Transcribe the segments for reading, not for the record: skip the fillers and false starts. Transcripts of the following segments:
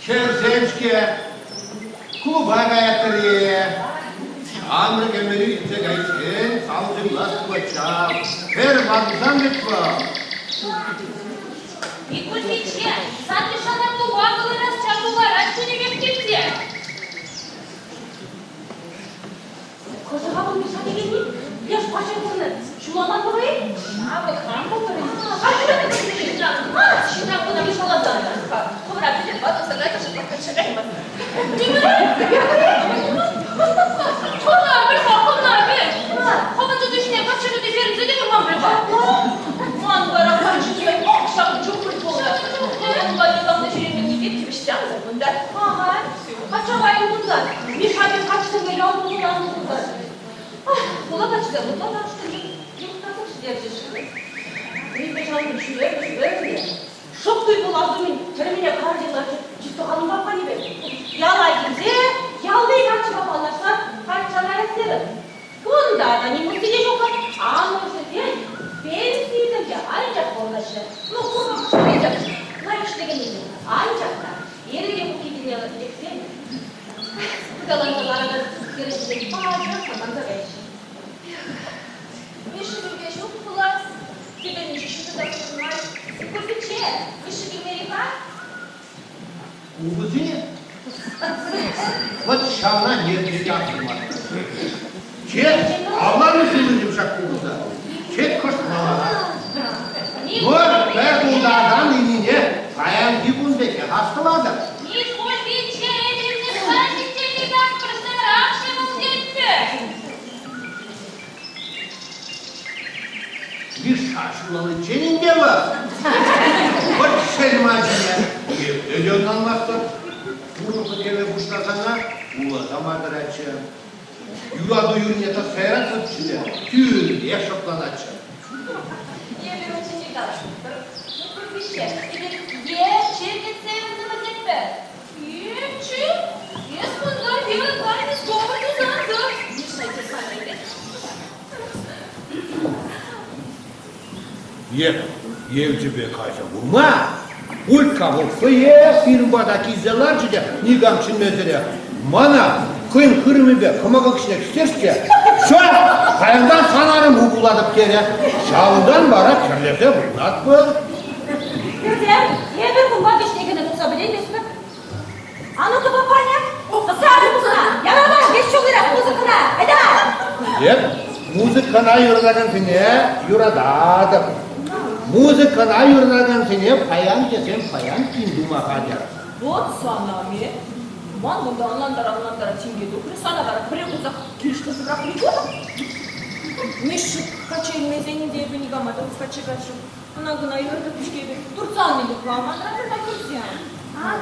Хӗрсем-ҫке, клуба каятӑр-и? Ҫамрӑк ӗмӗрӳ иртсе кайиччен салтӑнлас пулать ҫав. Хӗр ватӑлсан вӗт вӑл. Микуль пичче, сан Мишшана клуба кӑларас чапу ларать кунӗпех килте. Хӑшӗ-ха вӑл Миша текенни? Леш паҫӑр курнӑ. Ҫуламан пӑхӑ-и? Ҫавӑ кам пултӑр ӗнтӗ? Ҫынна куна мишаласан хӑвӑра пӗлӗр ватӑлса кайнӑшӑн качча кайман. Хӑна пӗр-ха, хӑна пӗр. Хӑвӑн тутӑшне качча тути перӗнсе те курман пуль-ха. Ман вара каччӑсем ак ҫакӑн чухлӗ пулнӑ. Унпа никам та ҫӳременнипе тивӗҫсе ансӑр кунта. Ага, качча кайнӑ пулсан, Миша пек каччӑсемпе ял пухӑнанӑ пулсан. Хула каччисем ытла та юхтарсах ҫитерчӗҫ. Михаҫ ҫӳрерӗ, ҫӳрерӗ те шӑп туй пулас умӗн тӗрмене карчӑк ларчӗ чисто ханумпа панипе. Яла килсе ялти каччӑпа паллашсан качча каяс терӗ. Кунта та ним усси те ҫук-ха. Амӑшӗсен пенсийӗсем анчах пурӑнаҫҫӗ. Ну, курмӑш лайӑх ӗҫлекеннисем анчах та ирӗке кукки лексен пыталанса ларакан хӗрӗсем пачах та манса каяҫҫӗ. Миша пӳрте ҫук пулас, тӗпелӗнче ҫутӑ та курӑнмасть. Курпичче, Миша килмерӗ-ха? Купӑсне? Вӑт ҫавна нервне те астуман. Чет, авланӑ сывлӑнчӑм ҫак купӑса. Чет кӑшт маларах. Вӑт пӗр тултарсан инине паянхи кун пекех астӑватӑп. Микуль пичче, эпир Михха ҫитсен кашкӑрсӑрах ҫӑмӑл тетпӗр. Мишша ҫураличчен ӗнтӗ вӑл. Вӑт шельма ачине. Епле те ӑнланмастӑп. Турӑ пӗтерме пуҫласана уласа макӑратчӗ. Юрату юррине тӑсса яратчӗ те тӳрех шӑпланатчӗ. Эпир ун ҫинчен калаҫмастпӑр. Ну, курпиҫҫе, эпир евчӗ кӗтсе юлтӑмӑр тетпӗр. Евчӗ? Эс кунта пирӗн патне сговор тусан тӑр. Миша тесанӗ Еп, евчӗпе каҫа курма. Улька вӑл хӑех пирӗн пата килсе ларчӗ те никам чӗнмесӗрех мана хӑйӗн хырӑмӗпе кӑмака кӗҫне кӗҫтерчӗ. Все, паянтан сан арӑму пулатӑп терӗ. Ҫавӑнтан вара кӗрлесе пурӑнатпӑр. Хӗрсем, эпир кунпа виҫне кӗнӗ тухса пӗлейместпӗр. А ну-ка, папаня, сар музыка, ярава, веҫ ҫуллирах музыкӑна, айда! Эп музыкӑна юратакансене юрататӑп. Музыкӑна юратакансене паян тесен паян кин тума хатӗр. Вот сана ме. Ман кунта ӑнлантара-ӑнлантара тинке тухрӗ, сана вара пӗрре курсах килӗштерсе пӑрахрӗ. Мишша качча илмесен те эпӗ никама та качча кайсӑм. Ӑна-кӑна юратып ҫке эпӗ. Туртсан илӗп-ха, манран тата кӗрсем. Ан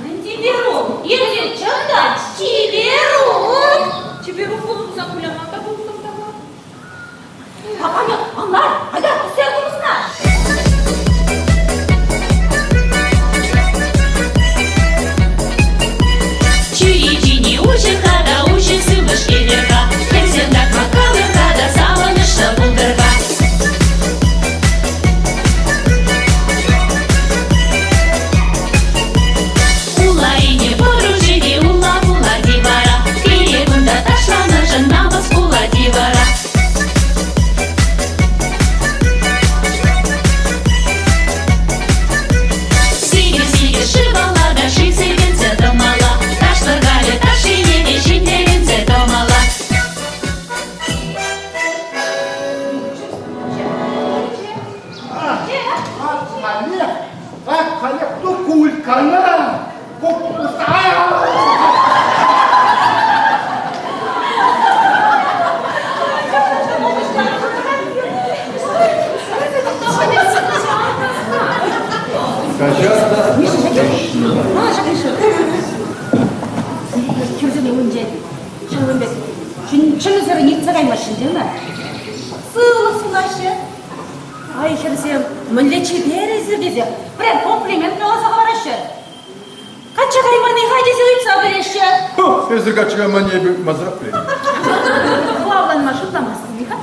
ӗнтӗ, Верук. Эсӗ чӑн та чиперук. Чиперук пулӑнса кулянма та пултӑм та-ха. Папаня, ан лар, айта, сер курӑсна. Чӳречине уҫӑ-ха та уҫӑ сывлӑш кӗтӗр-ха, Хӗрсем такмак калӑр-ха та савӑнӑҫлӑ пултӑр-ха. Улайне пӑрушӗ ула пулать-и вара, Пире кунта ташланӑшӑн намӑс пулать-и вара. Сикӗ-сикӗ шывалла та шыв сирпӗнсе тӑмалла, Ташлӑр халӗ ташшине те ҫӗнтеренсе тӑмалла. Халех, ак халех, ну кулькана, Хӗрсене унчен ҫавӑн пек чӗнӗсӗр иртсе каймаҫҫӗ ӗнтӗ Сывлӑх сунаҫҫӗ. Ай, хӗрсем, мӗнле чипер эсир тесе прям комплимент каласа хӑвараҫҫӗ. Качча кайманни-ха тесе ыйтса пӗлеҫҫӗ. Эсӗ качча кайманни эпӗ ыйтмасӑрах пӗлетӗп. Хӑваланма шутламастӑн-и-ха?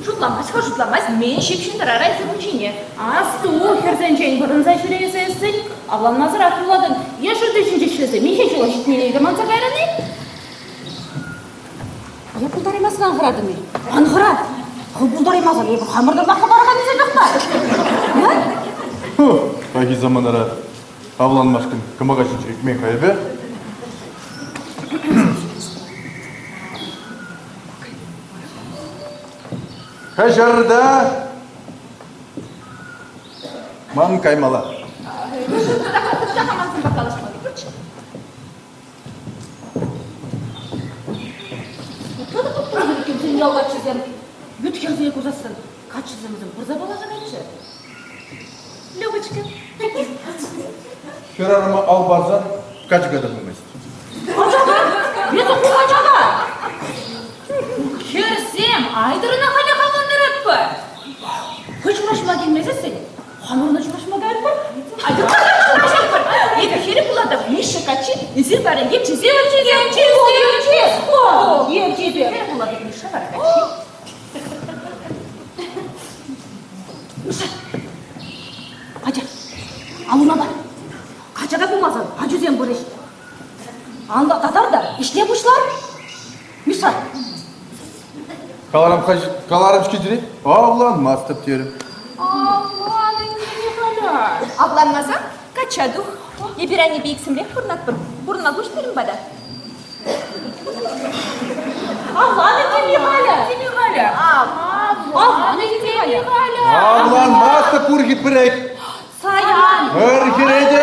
Шутламасть-ха, шутламасть, мӗн ҫыпҫӑн тӑрар эсӗ ун ҫине? Асту, хӗрсенчен пӑрӑнса ҫӳресессӗн авланмасӑрах юлатӑн. Е шӳрте ҫинче ӗҫлесе миҫе ҫула ҫитнине те манса кайрӑн-и? Е пултараймасран хӑратӑн-и? Ан хӑра! Хӑв пултараймасан эпӗ хамӑртан хӑпаракан тесе тӑхта. Хальхи заманара авланмашкӑн кӑмака ҫинче ӳкмен-ха эпӗ. Каҫарта ман каймалла. Мансӑрпа калаҫмалли пурччӗ. Ытла та туптӑрӑр иккен ял каччисем. Ют хӗрсене курсассӑн каччӑсем вӗсем пырса паллашаканччӗ. Любочка. Хӗрарӑма ал парсан качака та пымасть. Качака? Эсӗ ку качака! Хӗрсем, айтӑр ӑна халех авлантаратпӑр. Хӑй ҫураҫма килмесессӗн хамӑрӑн ҫураҫма каятпӑр. Айтӑр ҫураҫатпӑр. Эпӗ хӗрӗ пулатӑп, Миша каччи, эсир вара евчисем. Евчисем, евчисем. Хӗрӗ пулатӑп, Миша вара каччи. Миша, атя, аллуна пар. Качака пулмасан ачусем пырӗҫ. Ан татар та ӗҫле пуҫлар. Миша. Каларӑм, каларӑм-ҫке тӳрех. Авланмастӑп терӗм. Авлан ӗнтӗ, Михаля. Авланмасан качча тух. Эпир аннепе иксӗмӗрех пурӑнатпӑр. Пурӑнма куҫ пирӗн пата. Авлан ӗнтӗ, Михаля. Михаля. Авлан ӗнтӗ, Михаля. Авланмастӑп пурхи пӗрех. Саян. Пӗр хӗре те.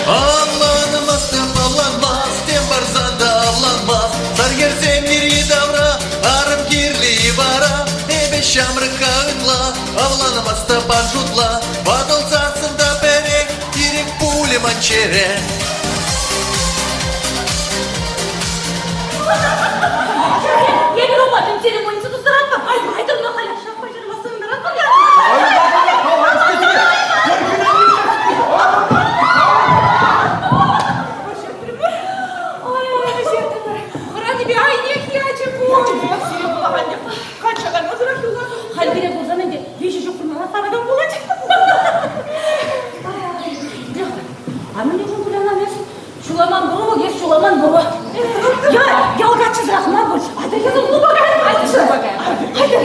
Авланмастӑп, авланмас, тем парсан та авланмас. Сар хӗрсем йӗри-тавра, арӑм кирли вара. Эпӗ ҫамрӑк-ха ытла, авланмастӑп ан шутла. Ватӑлсассӑн та пӗрех, ирӗк пулӗ ман чӗре. Эпир унпа церемонисӗр тустаратпӑр. Ай, айтӑр на халях шахмат ҫырмасӑнтӑратпӑр. Хӑранипе айнех ячӗ пуль. Качча каймасӑрах юлать. Халь пире курсан ӗнтӗ виҫӗ ҫухрӑмран паракан пулать. А мӗн чухлӗ кулянан эс? Ҫуламан пӑру, эс ҫуламан пӑру. Я, ял каччисӗрах мар пуль. Атя, эсӗ клуба кай. Атя, атя.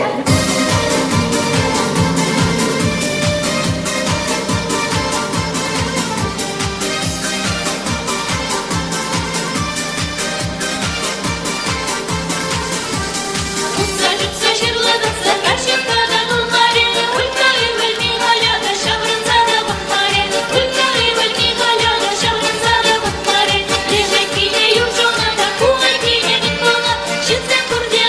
Утса чупса ҫырла татса каҫӑртса та тулмарӗ. Улька ывӑл Михаля та ҫаврӑнса та пӑхмарӗ. Улька ывӑл Михаля та ҫаврӑнса та пӑхмарӗ. Лешеккине юр ҫунӑ та кулакине мӗн пулнӑ? Ҫынсем пурте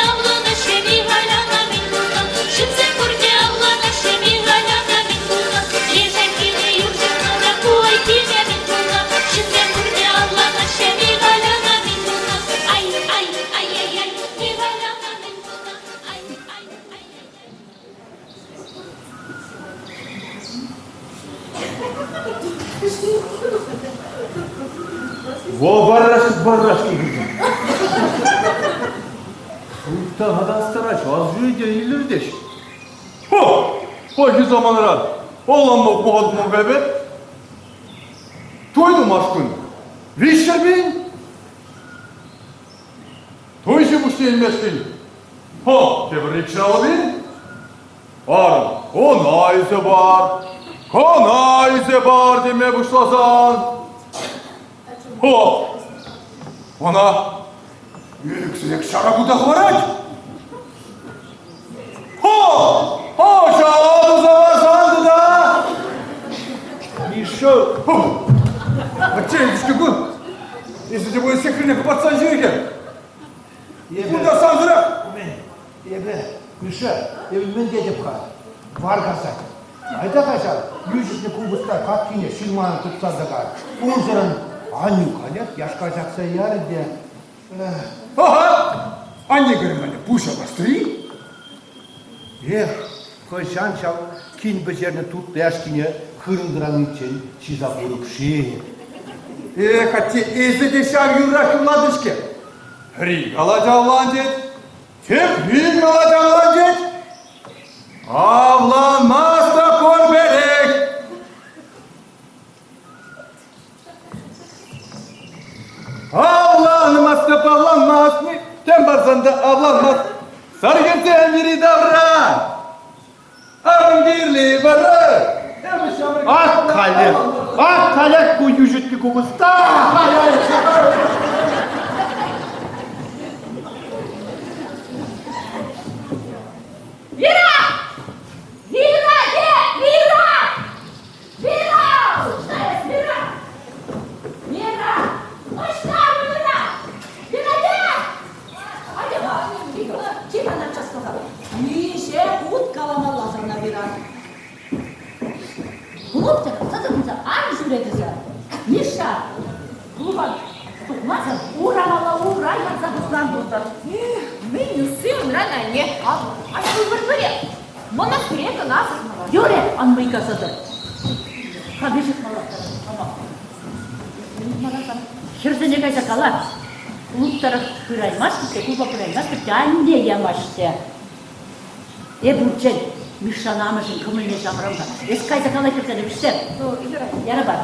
Во барашек, барашки кӗртӗм. Шуйттана та астарать, ас илӗртеҫ. Хо! Пахи заманран авланма пӑхатман эпӗ. Туй тумашкӑн 300 000. Туйҫӑ пуҫне илмешкӗн хо, тепӗр 250 000. Арӑм, кӑна илсе пар, кӑна илсе пар теме пуҫласан. Хо! Ӑна ирӗксӗрех ҫара кута хӑварать. Хо! Хо, ҫала туса парсан тата! Миша! Атте, кун. Эсӗ те пулин сехрине хӑпартсан ҫӳрекен. Кунта сансӑрах. Эпӗ, Миша, эпӗ мӗн тетӗп-ха? Вар касать. Айта каҫар, йӳҫӗтнӗ купӑста каткине ҫырмана тытса тӑкар. Унсӑрӑн Анюк анят яшка ҫакса ярӗ те. Ага! Анне кӗрмелле пуҫа бастри. Эх, хӑҫан ҫав кин пӗҫернӗ тутлӑ яшкине хырӑм тӑраниччен ҫиса курӑп-ши? Эх, атте, эсӗ те ҫав юррах юрлатӑн-ҫке. Пӗри калать авлан тет, тепри калать авлан тет. Авланмаста пурпӗрех. Авланмастӑп, авланмасть, тем парсан та авланмасть. Сар хӗрсем йӗри-тавра, арӑм кирли вара. Ах, каллех, ах, каллех ку йӳҫӗтнӗ купӑста! Вера! Вера, Вера! Вера! Ӑҫта эс, Вера? Вера! Ӑҫта Вера? Вера, Атя-ха, чи мана часлӑха. Миҫе хут каламалла сана, Вера? Клуб тытӑнса ан ҫӳре тесе. Миша, клуба тухмасӑр урамалла ура ярса тухсан пултӑр. Эх, мӗн усси унран анне. Аҫу вӗр-вӗрех. Мӑнастире кӑна сыхмалла. Юрӗ, ан мӑйкаса тӑр. Хапи ҫыхмалла. Хӗрсене кайса кала. Клуб тӑрӑх пыраймастӑп те, клуба пыраймастӑп те, анне ямасть те. Эп унччен Мишшан амӑшӗн кӑмӑлне ҫаврӑм-ха. Эс кайса кала хӗрсене вӗҫсем. Яра пар.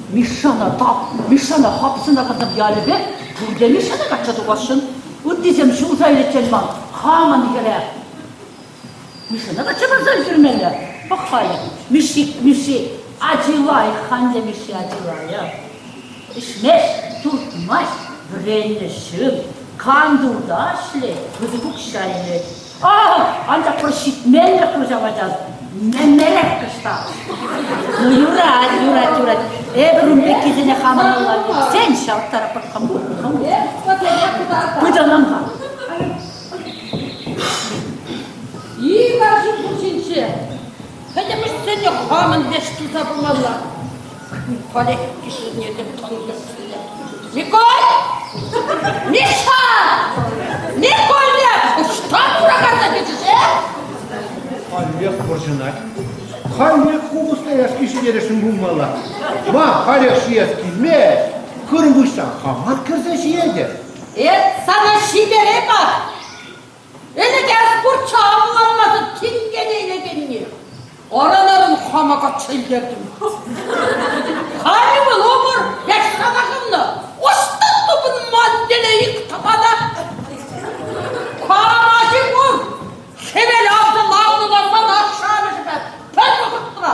Мишшана тап, Мишшана хапсӑнакансем ялӗпе пурте Мишшана качча тухасшӑн. Ыттисем ҫулса иличчен ман хамӑн хӗре. Мишшана качча парса ӳстермелле. Пӑх-халӗ, Мишши, Мишши, ачи лайӑх, ханле Мишши ачи лайӑх. Ӗҫмест, туртмасть, вӗреннӗ ҫын, кантурта ӗҫлет, пысӑк укҫа илет. Ах, анчах пӗр ҫитменлӗх пур ҫав ачан. Меммерех кӑштах. Ну, юрать, юрать, юрать. Эпӗр ун пеккисене хамӑн алла лексен ҫавӑрттарӑпӑр хӑмпу, хӑмпу. Пытанам-ха. Ик арҫын пуҫӗнче пӗтӗм ӗҫсене хамӑн веҫ туса пымалла. Халех кишӗне те тӑнкӑрсиле. Миколь! Миша! Миколь! Ӑҫта кураканса кӗчӗҫ, э? Халех вӑрҫӑнать. Халех купӑста яшки ҫитересшӗн пулмалла. Ма халех ҫиес килмест. Хырӑм выҫсан хамах кӗрсе ҫиетӗп. Эп сана ҫитереп-ах! Ӗлӗк эс пурччӗ авланмасӑр тинкене илекенни. Аран-аран хама качча илтертӗм. Халӗ вӑл ӑмӑр яшкана хывнӑ. Ӑҫта тупӑн ман тӗле ик тӑпана? Кама пур? Хӗвел авса ларнӑ ларман ашшӗ-амӑшӗпе пӗр вӑхӑтра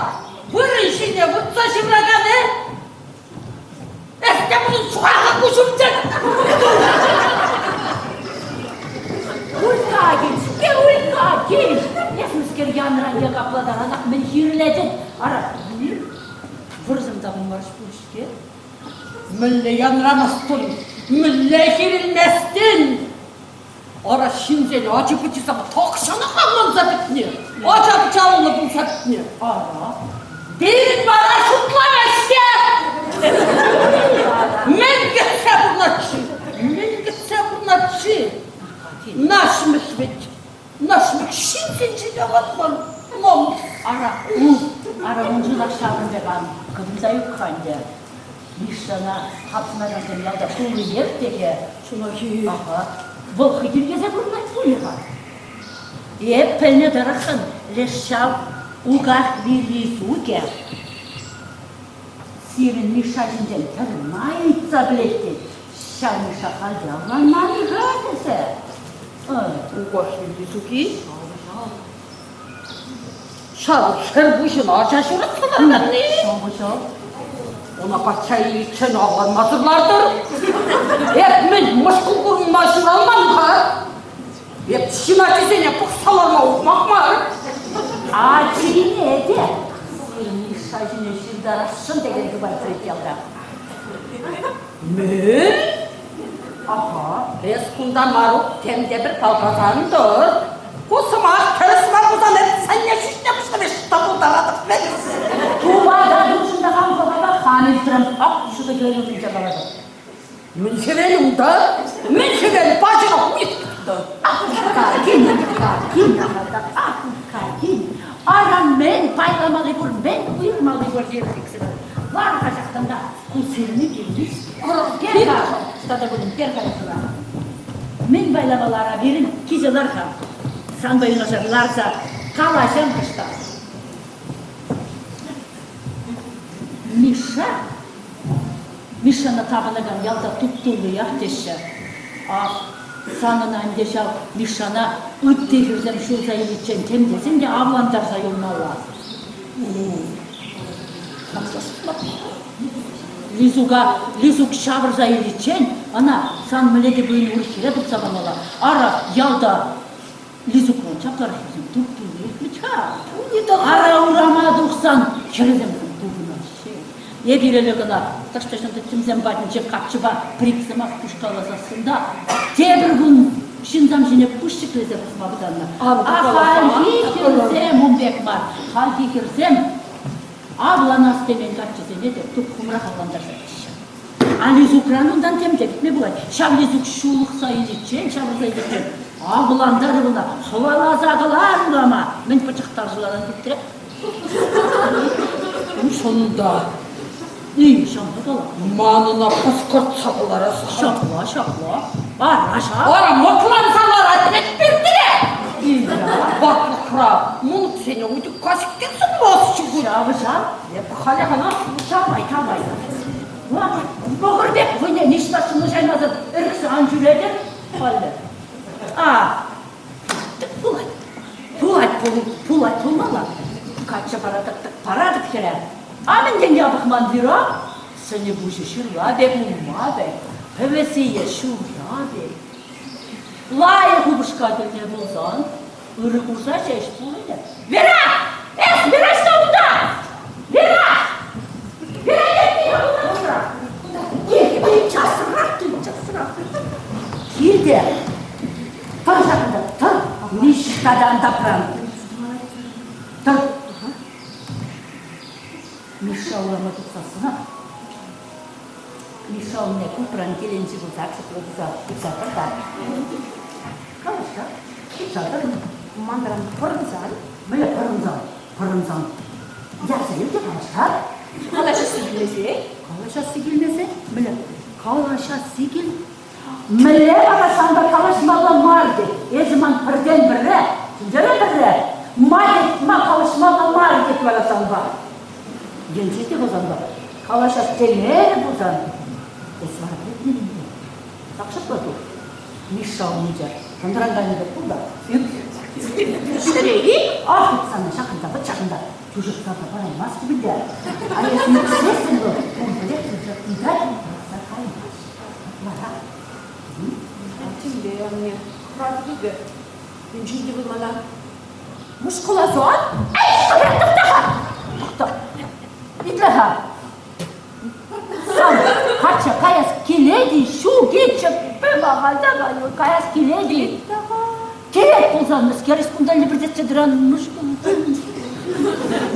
вырӑн ҫине выртса ҫывракан-и? Эс те bunun сухаха куҫумчен. Улька кил, Улька кил. Эс мӗскер янран капла таранах мӗн хирлетӗн? Ара, вӑрҫӑм та пулмарӗҫ пуль-ҫке. Мӗнле янрамастӑн, мӗнле хирӗлместӗн? Ара ҫынсен ачи-пӑчисем тахҫанах авланса пӗтнӗ, ача-пӑчаллӑ пулса пӗтнӗ. Ара. Пирӗн вара шутламасть-ҫке! Мӗн кӗтсе пурӑнать-ши? Мӗн кӗтсе пурӑнать-ши? Нашмӗш вӗт, нашмӗш ҫынсенчен авланман. Ара, ара уншӑнах ҫавӑн пек ан кӑмӑл. Ыйтса ӳк-ха ӗнтӗ. Мишшана хапсӑнакансем ялта туллиех те-хе. Чӑнахи. Аха. Вӑл хӑй тиркесе пурӑнать пулӗ-ха. Эп пӗлнӗ тӑрӑхшӑн леш ҫав Укахви Лисукӗ сирӗн Мишша ҫинчен пӗрмай ыйтса пӗлет тет. Ҫав Мишша халь те авланман-и-ха тесе. Укахви Лисуки? Ҫав хӗр пуҫӑн ача ҫуратса лартнӑ-и? Ҫав, ҫав. Ӑна патша иличчен авланмасӑр лартӑр. Эп мӗн мӑшкӑл курма ҫуралман-ха. Эп ҫын ачисене пӑхса ларма ухмах мар. Ачине те сирӗн Мишша ҫине ҫыртарасшӑн текен хыпар ҫӳрет ялта. Мӗн? Аха, эс кунта Марук тем те пӗр палкасан тӑр. Ку сӑмах тӗрӗс мар пулсан эп санне ҫӳҫне пуҫлӑмеш та пултаратӑп вӗт. Тупа та душӑнта хам хӑвапа хам илтрӗм. Ак ҫутӑ хӗвел умӗнче калатӑп. Мӗн хӗвел унта? Мӗн хӗвел паҫӑрах уйӑх тухнӑ. Ах, кин, кин, ах, кин. Ара мӗн пайламалли пур, мӗн уйӑрмалли пур иксӗмӗр. Лар-ха ҫакӑнта. Ку сирӗн килнӗ. Пер-ха, тата пулин, пер-ха Мӗн пайламалла ара пирӗн? Килсе лар-ха. Санпа юнашар ларса калаҫам кӑштах. Миша Мишшана тапӑнакан ялта туп-туллиях теҫҫӗ. Ах, санӑн ӗнтӗ ҫав Мишшана ытти хӗрсем ҫулса иличчен тем тесен те авлантарса юлмалла. Лисука Лисук ҫавӑрса иличчен ӑна сан мӗнле те пулин урӑх хӗре тупса памалла. Ара, ялта Лисукран чаплӑрах хӗрсем туп-туллиех вӗт-ха. Ара, урама тухсан хӗрсем тупӑнаҫҫӗ. Эпир ӗлӗк ӑна тӑш-тӑшӑн тӗттӗмсем патӗнче каччӑпа пӗр-ик сӑмах хушкаласассӑн та тепӗр кун ҫынсем ҫине пуҫ ҫӗклесе пӑхма пытаннӑ. А хальхи хӗрсем ун пек мар. Хальхи хӗрсем авланас темен каччӑсене те туххӑмрах авлантарса яраҫҫӗ. А Лисукран унтан тем те кӗтме пулать. Ҫав Лисук ҫулӑхса иличчен, ҫавӑрса иличчен авлантарӗ ӑна, хӑваласа кӑлар урама. Мӗн пӑчӑхтарсӑларан кӗтре? Чӑнта. И, ҫапла кала. Ман ӑна пӑскӑртса кӑларас. Ҫапла, ҫапла. Ара, ҫап. Ара, мӑкланса ларать вӗт пӳртре. Илья. Ватлӑхра мӑнуксене утюкка сиктерсе пуласчӗ ку. Ҫав, ҫав. Эп халех ӑна Ҫавай, тавай. Вӑхӑр пек хӑйне ниҫта сунӑҫаймасӑр ӗрӗхсе ан ҫӳретӗр халӗ. А, пулать. Пулать, пулать пулмалла. Каччӑ паратӑп паратӑп хӗре. А мӗнтен япӑх ман Вера? Сӑнӗ пуҫӗ ҫырла пек, улма пек, пӗвӗ-сийӗ ҫулҫа пек. Лайӑх упӑшка тӗлне пулсан ырӑ курса ҫеҫ пурӑнӗ. Вера! Эс, Вера, ӑҫта унта? Вера! Вера, кунта! Кил, кил, часрах кил, часрах. Кил те тӑр ҫакӑнта, тӑр. Ниҫта та ан тапран. Тӑр. Мишша урама тухсассӑнах Мишша умне купран киленчӗ пулса шутлӑ туса тухса тӑр Калаҫса, тухса тӑр. Манран пӑрӑнсан? Мӗнле пӑрӑнсан? Пӑрӑнсан. Ярса ил те калаҫса. Калаҫасси килмесен? Калаҫасси килмесен? Мӗнле? Калаҫасси кил. Мӗнле вара санпа калаҫмалла мар тет. Эсӗ ман пӗртен-пӗрре, тӗнчере пӗрре. Ма тет, ма калаҫмалла мар тет вара санпа. Енчен те пулсан калаҫас темерӗ пулсан, эс вара пӗлетне ӗнтӗ. Так ҫапла тух. Мишша умӗнче тӑнран кайнӑ пек пул та ӳк. Ҫӗре-и? Ах, сана ҫакӑнта, вӑт ҫакӑнта чушӑхса та параймастӑп ӗнтӗ. А эс ӳксессӗн вӑл пурпӗрех пырса ыйтать, пӑрахса каймасть. Вара. Темле, анне, хӑратӑп эпӗ. Мӗншӗн те вӑл мана Мӑшкӑласан? Эй, тӑхта-ха! Тӑхта. Итле-ха. Сан качча каяс килет-и, ҫук-и, чӗппе ахальтан каяс килет-и? Килет пулсан, мӗскер эс кунта лӗпӗртетсе тӑран мӑшкӑл.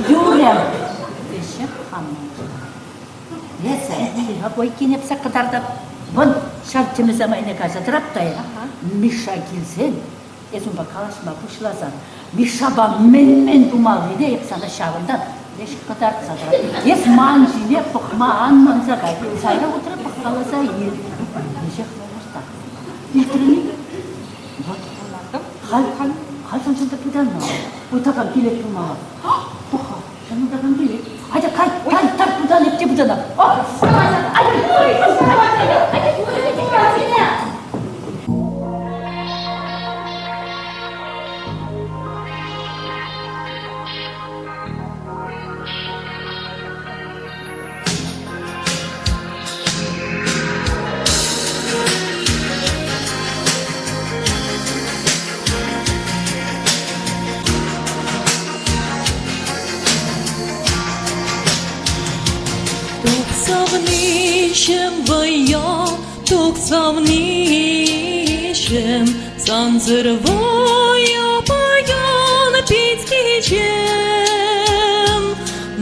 Юрӗ. Веҫех хамӑн. Эсӗ Койкине пӑсак кӑтартап. Вӑн ҫав тӗмӗсем айне кайса тӑрап та Миша килсен Эс унпа калаҫма пуҫласан Мишшапа мӗн-мӗн тумаллине эп сана ҫавӑнтан. Леш кӑтартса тӑрать. Эс ман ҫине пӑхма ан манса кай. Сайра утра пӑхкаласа ил. Веҫех ларта. Илтрӗн-и? Вот. Халь, халь, халь саншӑн та пытанма. Ой, такам килет пулмалла. Пӑх-ха, санӑн такам килет. Атя, кай, кай, так пытан, эп те пытанам. О, давай, атя, атя, атя, Тухсавниҫӗм вӑя, тухсавниҫӗм, сансӑр вӑя паян пит кичем.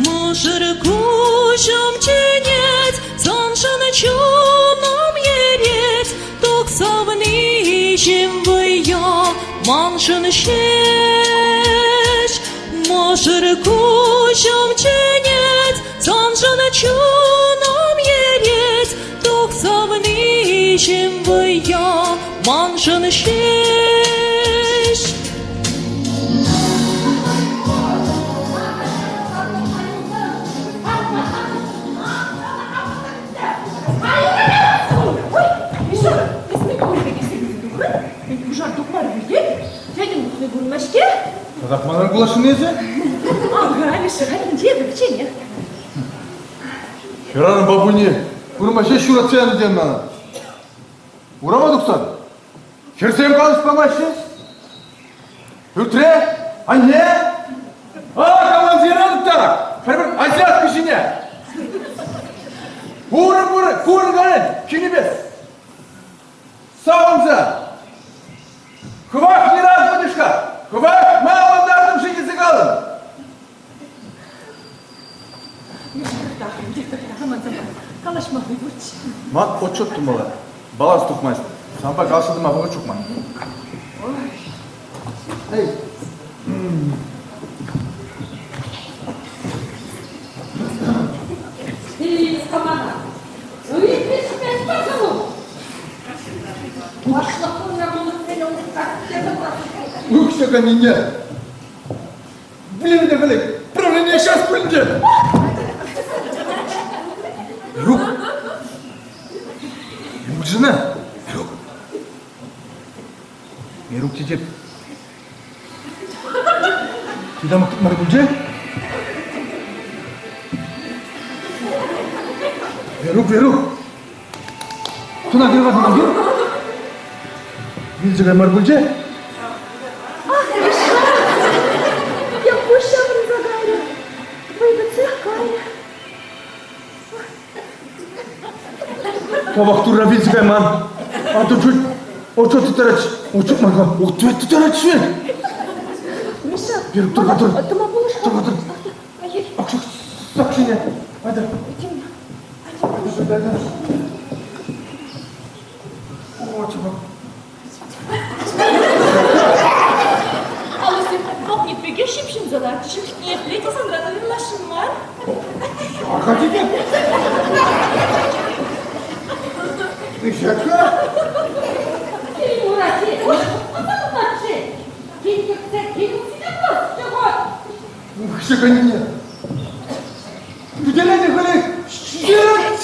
Мӑшӑр куҫӑм чӗнет, саншӑн чунӑм йӗрет, тухсавниҫӗм вӑя маншӑн ҫеҫ. Мӑшӑр куҫӑм чӗнет, саншӑн чунӑм йӗрет, тухсавниҫӗм вӑя маншӑн ҫеҫ. Пушар тухмарӗ пӳрте, тетӗн тухни курӑнмасть-ҫке. Татах манран куласшӑн эсӗ? Ага, Миша, хальхинче эпӗ пӗчченех. Хӗрарӑм бабуни курма ҫеҫ ҫуратса янӑ тен мана. Урама тухсан хӗрсем канӑҫ памаҫҫӗ. Пӳртре анне! А, командира тыттарак! Пӗр-пӗр азиатка ҫине! Курӑн, курӑн, курӑн кайӑн, кинӗпе! Савӑнса! Хӑвах не раз будешь-ха! Хӑвах ма авантартӑм-ши тесе калӑн! Калаҫма хӑйпӑрччӗ. Ман отчет тумалла. Баланс тухмасть. Санпа калаҫса тӑма вӑхӑт ҫук ман. Эй. Эй, команда. Укҫа нине. Блин, блин, правление сейчас пуль Люк. Люк жена. Люк. Мерук тете. Тытамак тытмарӗ пулчӗ? Верук, Верук! Туна кӗрӗ туна кӗр. Вилчӗ мар пулчӗ? Ах, Миша! Я пуҫ ҫаврӑнса кайрӗ. Вӑй пӗтсех кайрӗ. Тавах турра вилсе кайман. А то чуть отчет тытарать. Отчет мар-ха, ответ тытарать вӗт. Миша, Беріп тұр, тұр. Тӑма пулӑш-ха. Тұр, тұр. Акшак, сакшине. Айда. Айда, айда. О, чувак. Алӑсем магнит пекех ҫыпҫӑнса ларчӗҫ. Ниепле те санран уйрӑласшӑн мар. Хотите? Ты ха? Шиканне. Пӗтеретӗр халех! Ҫитерет!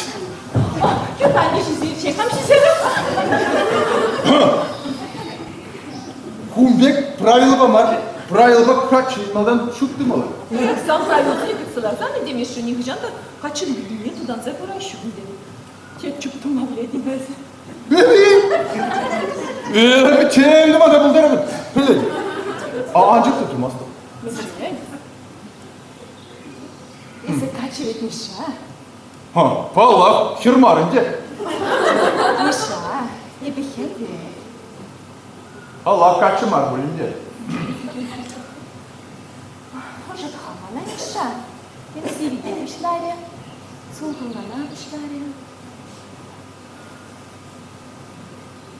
Кӗртанне ҫисеччӗ, кам ҫисе Кун пек правилӑпа мар, правилӑпа каччӑ малтан ҫук тумалла. Сан правилӑсене тытса ларсан ӗнтӗ нихӑҫан та каччӑн вилнине тутанса курас ҫук ӗнтӗ. Тек чуп тума пӗлетӗн эсӗ. Эпӗ тем тума та пултаратӑп. Пӗлетӗп. Анчах та тумастӑп. Мӗншӗн? Эсӗ каччӑ вӗт, Миша. Ха, паллах, хӗр мар ӗнтӗ. Миша, эпӗ хӗр вӗт. Паллах, каччӑ мар пуль ӗнтӗ. Ӑшӑт-ха мана, Миша. Эпӗ сивӗте пуҫларӗ, сулхӑнлана пуҫларӗ.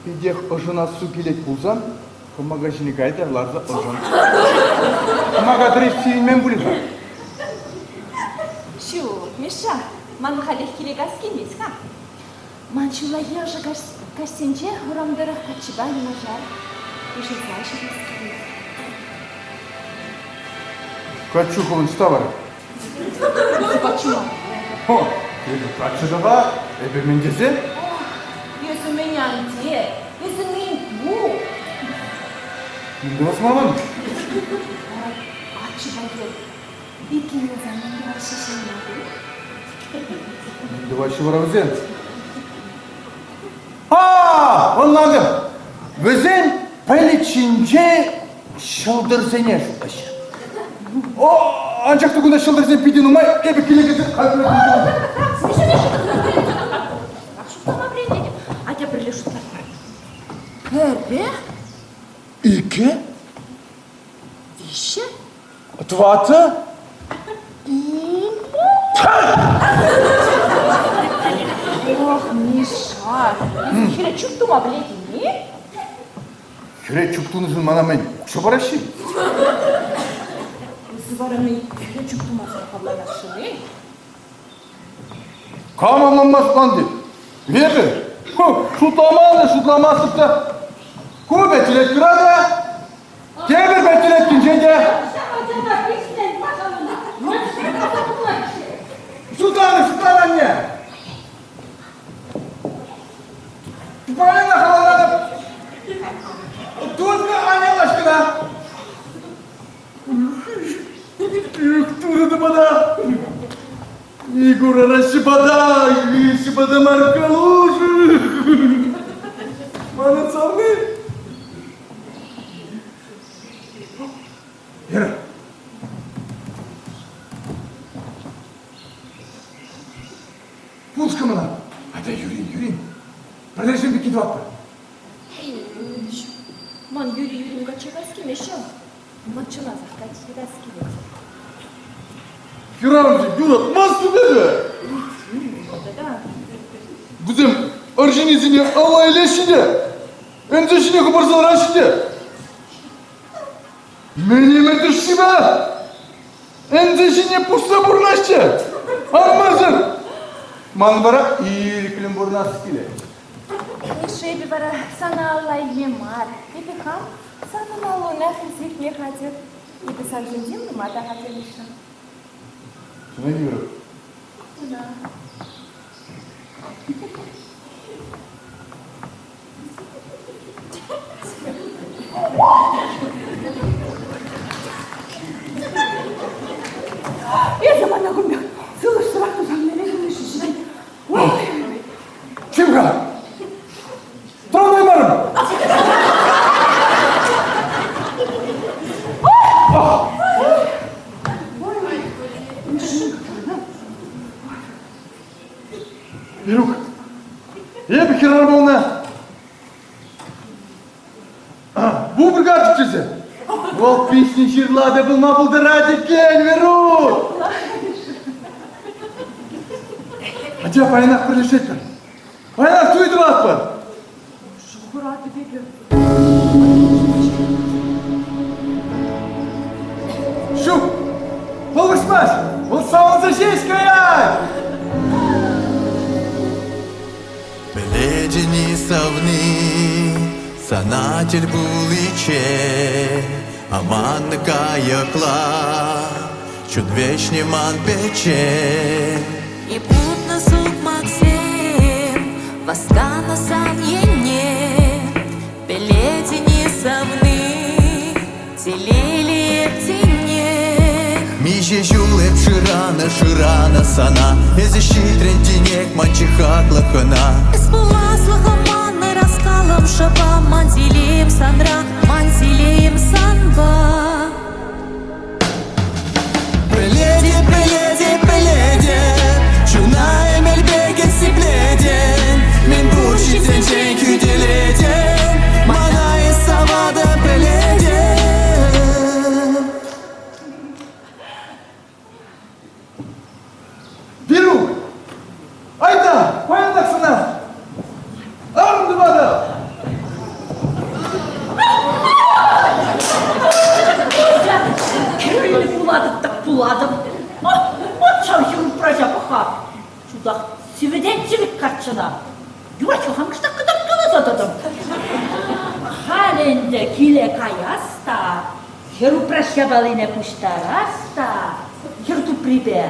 Питех ӑшӑнассу килет пулсан, кӑмака ҫине кай та ларса ӑшӑн. Кӑмака тӑрӑх сивӗнмен пуль-ха. Ман халех киле кас килмест-ха. Ман ҫуллахи ӑшӑ каҫсенче урам тӑрӑх каччӑпа юнашар уҫӑлса ҫӳрес килет. Каччу хӑвӑн ӑҫта вара? Каччу мар. Хо, эпӗ каччӑ та-ха. Эпӗ мӗн тесе? Ох, эсӗ мӗн ан те, эсӗ мӗн ту? Мӗн тӑвас манӑн? Каччӑ патне иккӗн юлсан мӗн тӑваҫҫӗ ҫынна? Мӗн тӑваҫҫӗ вара вӗсем? А, ӑнлантӑм. Вӗсем пӗлӗт ҫинче ҫӑлтӑрсене шутлаҫҫӗ. О, анчах та кунта ҫӑлтӑрсем питӗ нумай, эпӗ киле кӗрсе Шутлама вӗрентетӗп. Атя пӗрле шутлатпӑр. Пӗрре. Иккӗ. Виҫҫӗ. Тӑваттӑ. Ох, Миша, хӗре чуп тума пӗлетӗн-и? Хӗре чуп тунӑшӑн мана мӗн, укҫа параҫҫӗ? Эсӗ вара мӗн хӗре чуп тумасӑр авланасшӑн-и? Кам авланмасть ман тет? Эпӗ? Шутламан шутламастӑп та. Ку пӗтӗрет кӑра та, тепӗр пӗтӗрет те. Шутланӑ, шутлан, анне! Тупайна халалланӑ туслӑ анне лашкӑна. Турӑ мана! Егора ҫӑпата, ҫӑпата мар калуши. Манӑн савни. Вера. Пулӑш-ка мана. Атя, Юрий, Юрий. Пӗрлешен пекки тӑватпӑр. Ман Юрий Юрин качча каяс килмест ҫав. Ман чӑнласах качча каяс килет. Хӗрарӑмсем юратмастӑп эпӗ. Вӗсем арҫынӗсене алла илеҫҫӗ те, ӗнсе ҫине хӑпарса лараҫҫӗ те. Мӗн ӗмӗтӗш-ши Ӗнсе ҫине пусса пурӑнаҫҫӗ. Анмасӑр. Ман вара ирӗклӗн пурӑнас килет. Миша, эпӗ вара сана алла илме мар, эпӗ хам санӑн аллуна хӗрсе илме хатӗр. Эпӗ сан ҫинчен тума та хатӗр, Миша. Чӑна йывӑр. Да. Эсӗ мана кун пек сывлӑшсӑрах тусан мӗне килӗшӗ-ши? Чим-ха! Тӑранаймарӑм! Верук, эпӗ хӗрарӑм пулнӑ. Бу бригадир тесе. Вӑл пиҫнӗ ҫырла та пулма пултарать иккен, Верук! Атя паянах пӗрлешетпӗр. Паянах туй тӑватпӑр. Шухӑратӑп эпӗ. Ҫук, вӑл вӑрҫмасть, вӑл савӑнса ҫеҫ каять. Пӗлетӗн-и, савни, сана тӗл пуличчен аманнӑ кайӑкла чун вӗҫне ман пӗччен. Эп утнӑ сукмаксем васканӑ сан енне, Пӗлетӗн-и, савни, телейлӗ эп тинех. Миҫе ҫул эп шыранӑ, шыранӑ сана, Эсӗ ҫитрӗн тинех ман чи хаклӑ хӑна. Эс пуласлӑхӑм ман ӑраскалӑм шӑпа, Ман телейӗм санра, ман телейӗм санпа. Пӗлетӗп, пӗлетӗп, пӗлетӗп, чуна эмел пекех сиплетӗн, мӗн пур ҫынсенчен хӳтӗлетӗн, мана эс саватӑп, пӗлетӗп. Верук, айта, паянах сана арӑм тӑватӑп. Сивӗтетчӗ вӗт каччӑна. Юрать-ха, хам кӑштах кӑтарткаласа тӑтӑм. Халь ӗнтӗ киле каяс та, хӗр упраҫ япалине пуҫтарас та хӗр туприпе.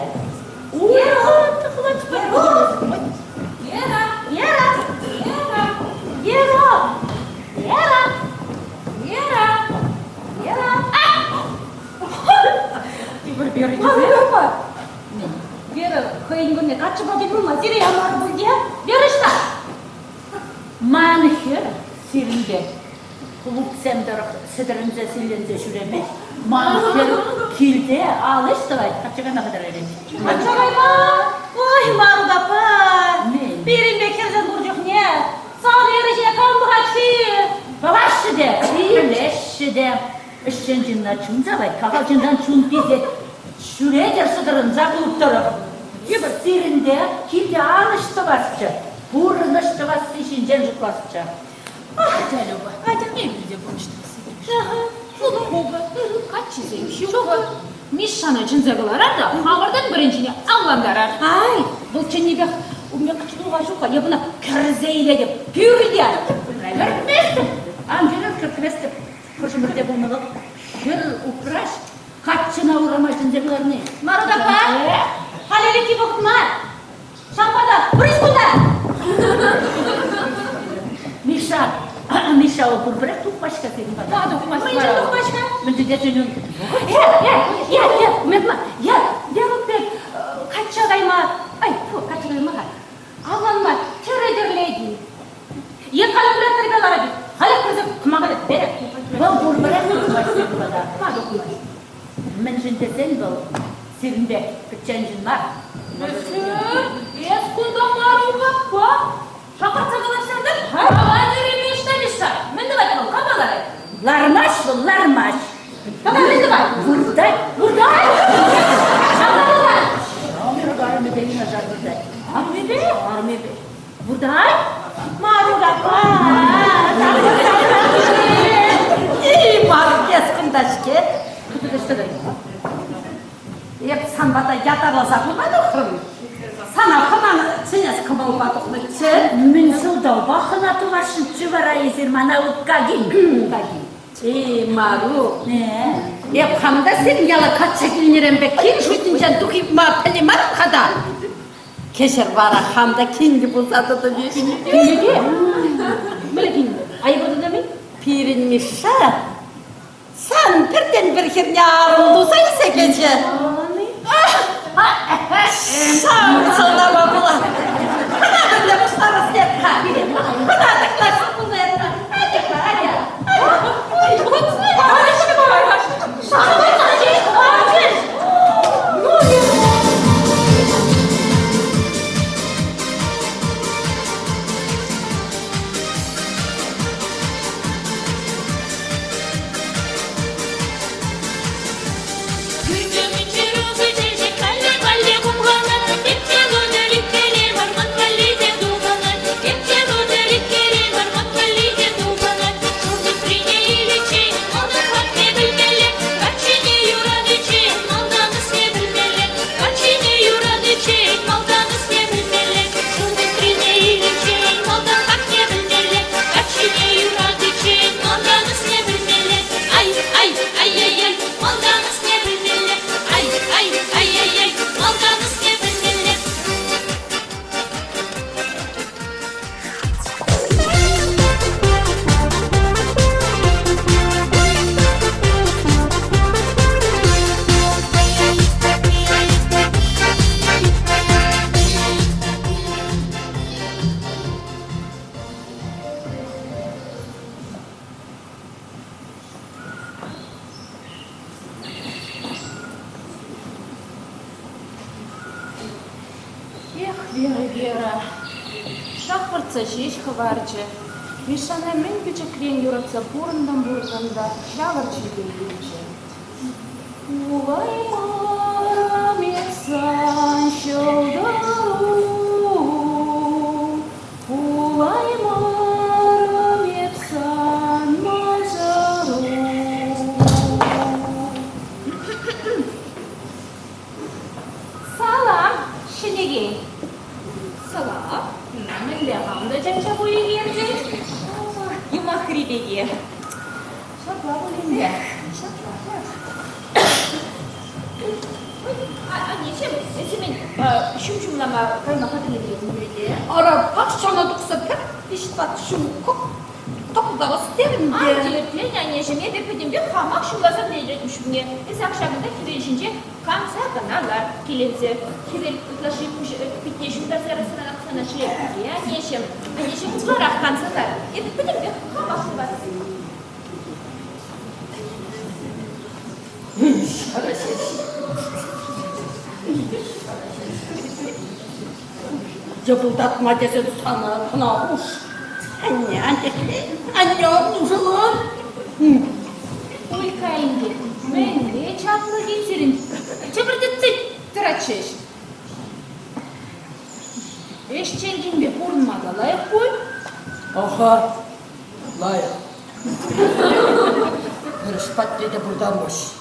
Вера! Вера! Вера! Вера! Вера! Вера! Вера! Вера! Вера хӑйӗн кунне каччӑпа тӗл пулма сире мар пуль те? Вера ӑҫта? Ман хӗр сирӗнпе клубсем тӑрӑх сӗтӗрӗнсе силленсе ҫӳремест. Ман хӗр килте ал ӗҫ тӑвать, качча кайма хатӗрленет. Качча кайма? Ой, Марук аппа! Мӗн? Пирӗн пек хӗрсем пур чухне сан Вера ҫине кам пӑхать-ши? Пӑхаҫҫӗ те, илеҫҫӗ те. Ӗҫчен ҫынна чун савать, кахал ҫынтан чун писет. Ҫӳретӗр сӑтӑрӑнса клуб тӑрӑх. Йывӑр сирӗнте килте ал ӗҫ тӑвасчӗ, пурнӑҫ тӑвасси ҫинчен шутласчӗ. Атя, Люба, атя, эпир те пурнӑҫ Хупӑ, каччисем ҫук. Мишшана чӗнсе кӑларар та хамӑртан пӗринчине авлантарар. Ай, вӑл чӗннипех умне каччӑ ҫук-ха, эп ӑна кӗрсе илетӗп, пӳрте. Кӗртместӗп, ан кӗрӗр, кӗртместӗп. Хӑшӗмӗрте пулнӑ вӑл хӗр упраҫ каччӑна урама чӗнсе кӑларни. Марук аппа, халь ӗлӗкхи вӑхӑт мар. Ҫавӑнпа та пырӗҫ кунта. Миша, Миша, вӑл пурпӗрех тухмасть-ха сирӗн пата. Да, тухмасть. Мӗншӗн тухмасть-ха? Мӗншӗн тесен ун Э, э, э, э, Мӗтла, я, Верук пек качча кайма, ай, фу, качча кайма-ха, авланма тӗрӗ тӗрлет-и? Е калькуляторпа ларать-и? Халех кӗрсе кӑмака берет. Вӑл пурпӗрех тухмасть сирӗн пата. Ма тухмасть? Мӗншӗн тесен вӑл сирӗн пек пӗччен ҫын мар. Эс кунта Марук аппа. Шакӑртса калаҫсан та Аван Мишта, Мишша. Мӗн тӑвать вӑл? Кама ларать? Лармасть вӑл, лармасть. Тата мӗн тӑвать? Выртать. Выртать? Ҫамрӑк арӑмӗпе юнашар выртать. Арӑмӗпе? Арӑмӗпе. Выртать? Марук аппа. И, Марук, эс кунта-ҫке. Эп сан пата ятарласа пыма тухрӑм. Сана хӑнан чӗнес кӑмӑлпа тухнӑччӗ. Мӗн сӑлтавпа хӑна тӑвасшӑнччӗ вара эсир мана Уккакин? Уккакин. Эй, Марук, эп хам та сирӗн яла качча килнӗренпе кин шутӗнчен тухма пӗлеймарӑм-ха та. Кӗҫӗр вара хам та кинлӗ пулса тӑтӑм-иҫ. Кинлӗ Мӗнле кинлӗ? Айӑпа тытам-и? Пирӗн Мишша Сан пӗртен-пӗр хӗрне арӑм туса илсе кӗчӗ. Сан сӑлтава пула. Хӑна пӗрле пуҫтарас тет-ха. Хӑна тӑклашса пулнӑ эпӗ. Атя-ха, атя. Эх, Вера, Вера, шахвӑртса ҫеҫ хӑварчӗ. Мишшана мӗн пӗчӗкрен юратса пурӑнтӑм-пурӑнтӑм та ҫавӑрчӗ те илчӗ. Пулаймарӑм эп сан ҫӑлтӑру, Пулаймарӑм эп сан мӑшӑру. Салам, ҫӗнекен. Пӗрре хам та чапча пулин Юмахри пекех. Ҫапла пуль ӗнтӗ. Ҫапла. Аннеҫӗм, эсӗ ҫум ҫумлама кайма хатӗрленетӗн пулӗ те? Ара, пахчана тухса пӗр виҫ-тӑват ҫум тӑпӑлтарас терӗм те. Ан тӗлӗртен, аннеҫӗм, эпӗ пӗтӗмпех хамах ҫумласа пӗтеретӗп ҫумне. Эсӗ ак ҫакӑнта хӗвел ҫинче канса кӑна лар, киленсе. Хӗвел ытлашши питне ҫунтарса ярасран сана ҫӗлет аннеҫӗм. Аннеҫӗм, ытларах канса лар. Эпӗ пӗтӗмпех хамах ҫумласа Йӑпӑлтатма тесе сана кӑна хуш. Анне, анне, анне, нушӑлӑн. Улька инке, мӗнле чаплӑ кин сирӗн? Чӗпӗртетсе тӑратчӗҫ. Ӗҫчен кинпе пурӑнма та лайӑх пуль. Аха, лайӑх. Пӗрӗш патне те пултармасть.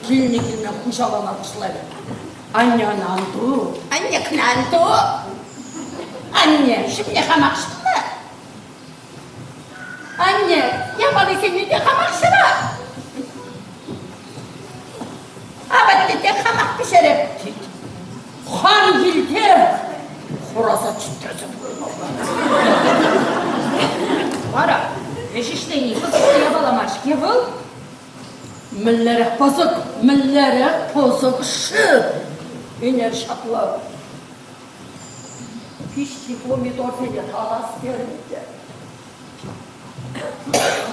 Килнӗ-килмен хуҫалана пуҫларӗ. Анне ӑна ан ту, анне кӑна ан ту. Анне, ҫумне хамах ҫӑмла. Анне, япалисене те хамах ҫӑва. Апатне те хамах пӗҫереп тет. Хан килте хураса чӗтресе пурӑнмалла. Вара ӗҫ ӗҫлени пысӑк япала мар-ҫке вӑл. Мӗнлерех пысӑк, мӗнлерех пысӑк шыв. Ӗнер ҫапла пиҫнӗ помидорсене татас терӗм те.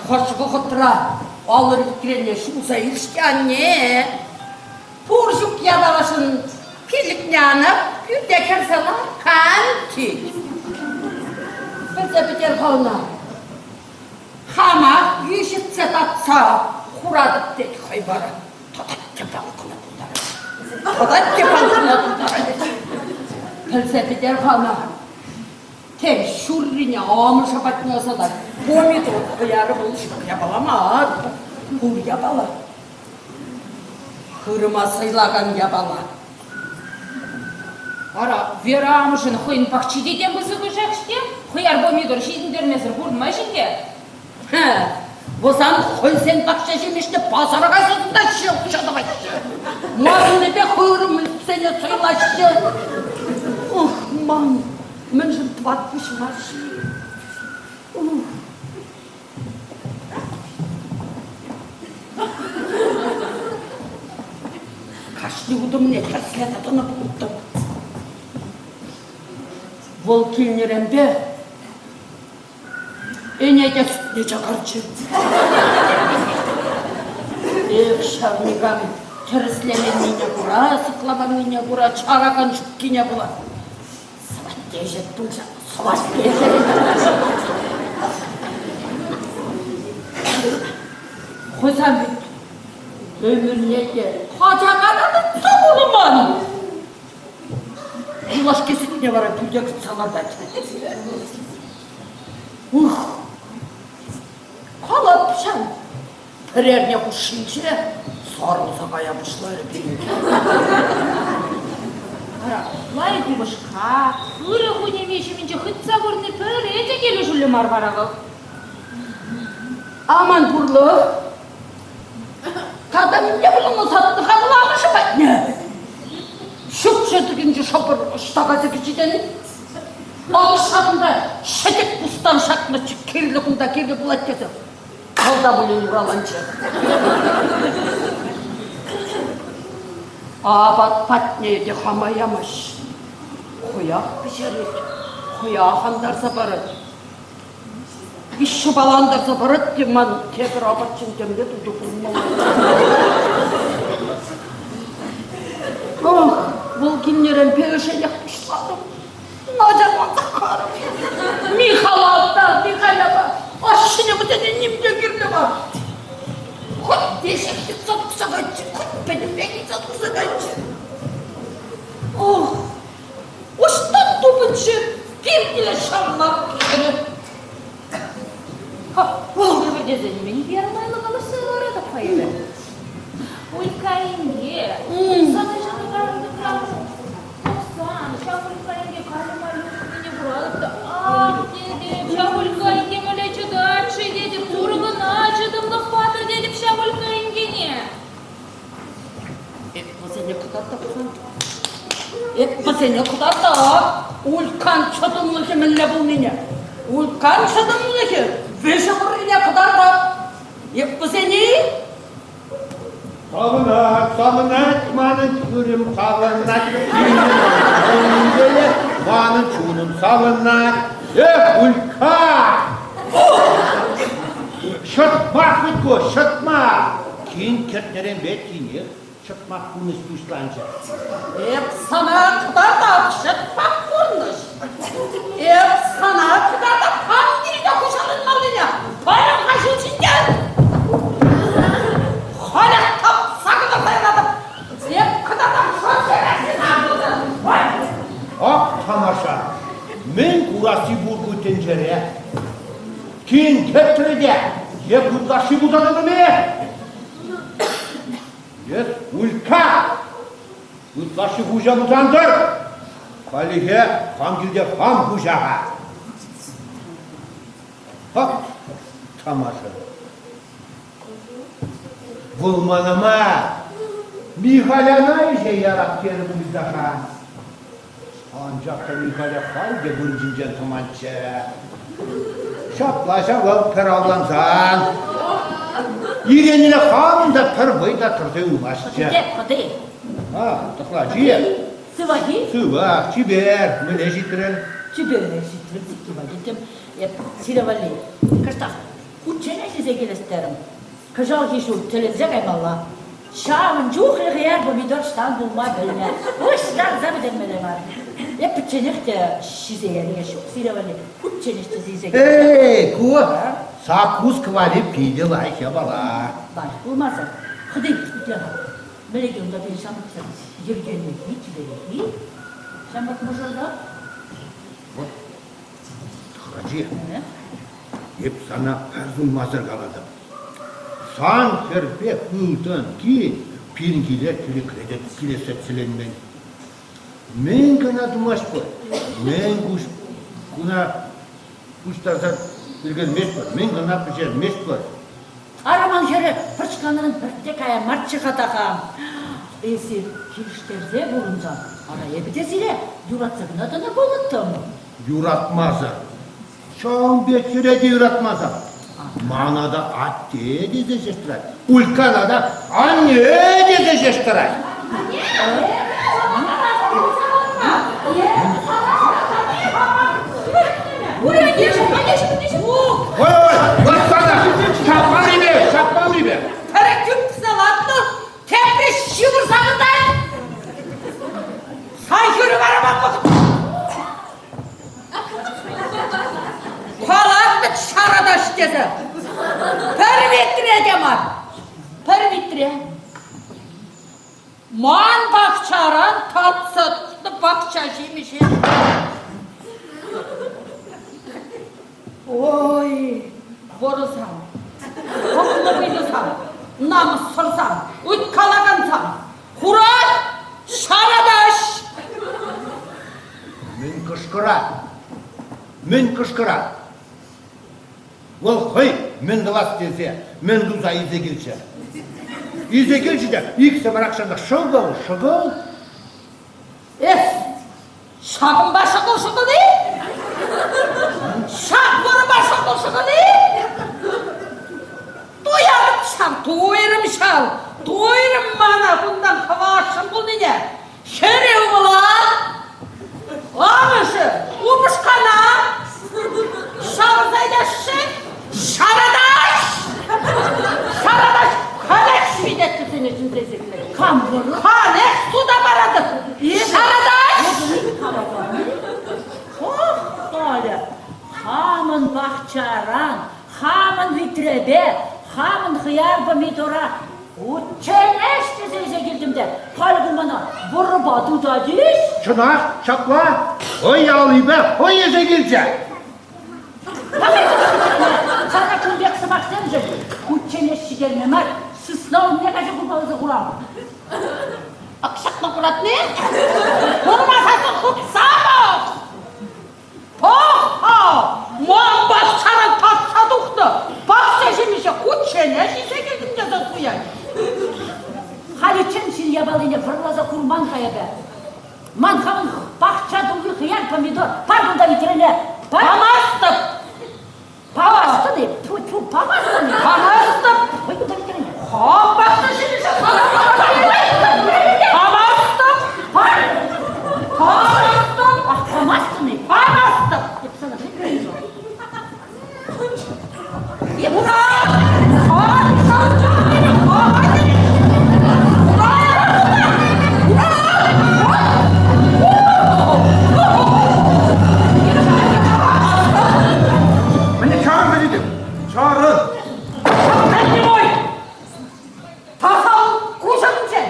Хӑш вӑхӑтра алӑ витрене ҫулса илчӗ анне. Пур-ҫук япалашӑн пилӗкне анӑп, пӳрте кӗрсе лар, тет. Пӗлсе пӗтер-ха ӑна. Хамах йӳҫӗтсе татса хуратӑп тет хӑй вара. Татать те палкӑна тултарать. Татать те палкӑна тултарать. Пӗлсе пӗтер-ха ӑна. Тен, ҫуррине амӑшӗ патне ӑсатать. Помидор хӑярӗ вӑл ҫук япала мар, пур япала. Хырӑма сӑйлакан япала. Ара, Вера амӑшӗн хӑйӗн пахчи те тем пысӑкӑшах-ҫке. Хӑяр помидор ҫитӗнтермесӗр пурӑнмасть ӗнтӗ. Вӑсан хӑйсен пахча ҫимӗҫне пасара кайса сутаҫҫӗ, укҫа тӑваҫҫӗ. Мӑшӑрӗпе хырӑмсене сӑйлаҫҫӗ. Ух, ман, мӗншӗн тӑват пуҫ мар-ши? Ух. Кашни утӑмне тӗрӗслесе тӑнӑ пулӑттӑм. Вӑл килнӗренпе ӗне те сӗтне чакарчӗ. Эх, ҫав никам тӗрӗслеменнине кура, сыхламаннине кура чаракан ҫуккине пула. Сӑваттеҫӗ пулса сӑваттеҫӗ. Хусан вӗт ӗмӗрне те качака та тытса пурӑнман. Юлашки сӗтне вара пӳрте кӗтсе лартать. Ух! Калап ҫав. Пӗр эрне хушшинче сарӑлса кая пуҫларӗ пирӗн. Ара, лайӑх упӑшка, ырӑ хунеми ҫумӗнче хытса курни пӗрре те килӗшӳллӗ мар вара вӑл. Аман пурлӑх тата мӗнле пулнӑ сатнӑ-ха вӑл амӑшӗ патне? Ҫук ҫӗтӗкӗнче шӑпӑр ӑҫта кайса кӗчӗ Амӑш ҫакӑнта ҫӗтӗк пустан ҫакнӑччӗ, кирлӗ кунта кирлӗ пулать тесе. Вӑл та пулин ураланчӗ. Апат патне те хама ямасть. Хӑях пӗҫерет, хӑях антарса парать. Виҫҫӑпалантарса парать те ман тепӗр апатчен темле тутӑ пулмалла. Ох, вӑл килнӗренпе ӗшенех пуҫларӑм. Начарлансах карӑм. Михала та, Михаляпа ашшӗне вӗсене ним те кирлӗ мар. Хуть те йӑтса тухса кайччӗ, хуть пӗтӗмпех йӑтса тухса кайччӗ. Ох, ӑҫтан тупӑнчӗ кирлӗ ҫавна хӗрӗ. Пултӑр тесен мӗн майлӑ калаҫса ларатӑп-ха эпӗ. Улька инке, сана ҫакӑ Тухсан, ҫав Улька инке каллӗ-маллӗ утнине курсан. вӗсене кӑтартап. Улькан чӑтӑмлӑхӗ мӗнле пулнине. Улькан чӑтӑмлӑхӗ вӗҫӗ пуррине кӑтартап. Эп вӗсене Савӑнать, савӑнать манӑн хырӑм, савӑнать. Манӑн чунӑм савӑнать. Эх, Улька! Ҫӑтмах вӗт ку, ҫӑтмах! Кин кӗртнӗренпе тинех ҫӑтмах пурнӑҫ пуҫланчӗ. Эп сана кӑтартап ҫӑтмах пурнӑҫ. Эп сана кӑтартап хам килте хуҫаланмаллине. Паян-ха ҫул ҫинчен. Халех тапса кӑларса яратӑп. Эп кӑтартап Ак тамаша! Мӗн курасси пур ку тӗнчере? Кин кӗтрӗ те, е ытлашши пулса тӑтӑм-и? Эс Улька! Ытлашши хуҫа пулсан тӑр! Халӗхе хам килте хам хуҫа-ха. Ак тамаша! Вӑл мана мар, Михаляна ӗҫе ярап терӗ пуль-та-ха. Анчах та Михаля халь те вырӑн ҫинчен тӑманччӗ. Ҫапла ҫав вӑл пӗр авлансан. Иренӗре хамӑн та пӗр вӑй та тӑрса юлмастчӗ. Хӑти, А, тӑхлачи. Сывах-и? Сывах, чипер. Мӗне ҫитрӗн? Чиперех ҫитрӗм, сиккипе килтӗм. Эп сире валли кӑштах хутченех илсе килес терӗм. Кӑҫалхи ҫул тӗлӗнсе каймалла. Ҫавӑн чухлӗ хӑяр помидор ӑҫтан пулма пӗлнӗ. Пуҫтарса пӗтермелле мар. Эп пӗчченех те ҫисе ярия ҫук сире валли хутченех те ҫисе Эй, ку саккус кӑвали питӗ лайӑх япала. Лайӑх пулмасӑр. Хӑти, итле-ха. Мӗнле унта пирӗн ҫамрӑксем йӗркеллӗхи, чиперехи ҫамрӑк мӑшӑрта? Вот, тӑхрачи. Эп сана пӗр суймасӑр калатӑп. Сан хӗрпе ылтӑн кин пирӗн киле тӳлекре килессе тӗлӗнмен. Мӗн кӑна тумасть пуль, мӗн куҫ куна пуҫтарса ӳркенместпӗр, мӗн кӑна пӗҫерместпӗр. Араман хӗрӗ пӑрчканран пӗртте кая марччӗ-ха та-ха. Эсир килӗштерсе пурӑнсан, ара эпӗ те сире юратса кӑна тӑнӑ пулӑттӑм. Юратмасӑр. Ҫавӑн пек хӗре те юратмасан. Мана та атте тесе ҫеҫ тӑрать. Улькана та анне тесе ҫеҫ тӑрать. Ой, ой, лапсана! Ҫапмаллипе, ҫапмаллипе! Пӗр тӳпсе лартнӑ, тепри ҫывӑрса выртать. Сан хӗрӳ вара ман Палатнӑ ҫаратаҫ тесе. Пӗр витре те мар, пӗр витре. Ман пахчаран татса тухнӑ пахча ҫимӗҫе. Ой, вӑрӑсам, хӑклӑ вӑйлӑсам, намӑссӑрсам, ыйткалакансам, хура ҫаратаҫ! Мӗн кӑшкӑрать? Мӗн кӑшкӑрать? Вӑл хӑй мӗн тӑвас тесе мӗн туса илсе килчӗ? Илсе килчӗ те иксӗмӗр акшана шӑкӑл, шӑкӑл. Эс ҫакӑнпа шӑкӑл шӑкӑл-и? Ҫак вырӑнпа шӑкӑл шӑкӑл-и? Туятӑп ҫав, туйрӑм ҫав, туйрӑм мана кунтан хӑвасшӑн пулнине. Хӗрӗ ывӑла, амӑшӗ упӑшкана ҫавӑрса илесшӗн ҫаратаҫ! Ҫаратаҫ! Халех свидетельсене чӗнсе илсе килет. Кам вӑл? Халех суда паратӑп! Ҫаратаҫ! Ох, Коля, хамӑн пахчаран, хамӑн витрепе, хамӑн хӑяр помидора Учченеҫ тесе илсе килтӗм те, халь ку мана вӑрӑпа тытать-иҫ? Чӑнах, ҫапла. Хӑй аллипе хӑй илсе килчӗ. Сана кун пек сӑмахсемшӗн кучченеҫ ҫитерме мар, сысна умне кайса купаласа хурам. Ак ҫакна куратни? Курмасассӑн хыпса пӑх! Пӑх-ха! Ман пахчаран татса тухнӑ пахча ҫимӗҫе кучченеҫ илсе килтӗм тесе суять. Халиччен ҫын япалине вӑрласа курман-ха эпӗ. Ман хамӑн Пар помидор, пар кунта витрене. Памастӑп! Памастӑн-и? Тьфу, тьфу, памастӑн-и? Памастӑп! Ой, кунта витрене. Хам Памастӑп! Пар! Памастӑп! Ах, памастӑн-и? Памастӑп! Эп сана мӗн Мӗне чарӑн вӗрентӗп? Чарӑн! Мой! Тасал куҫӑнчӗ!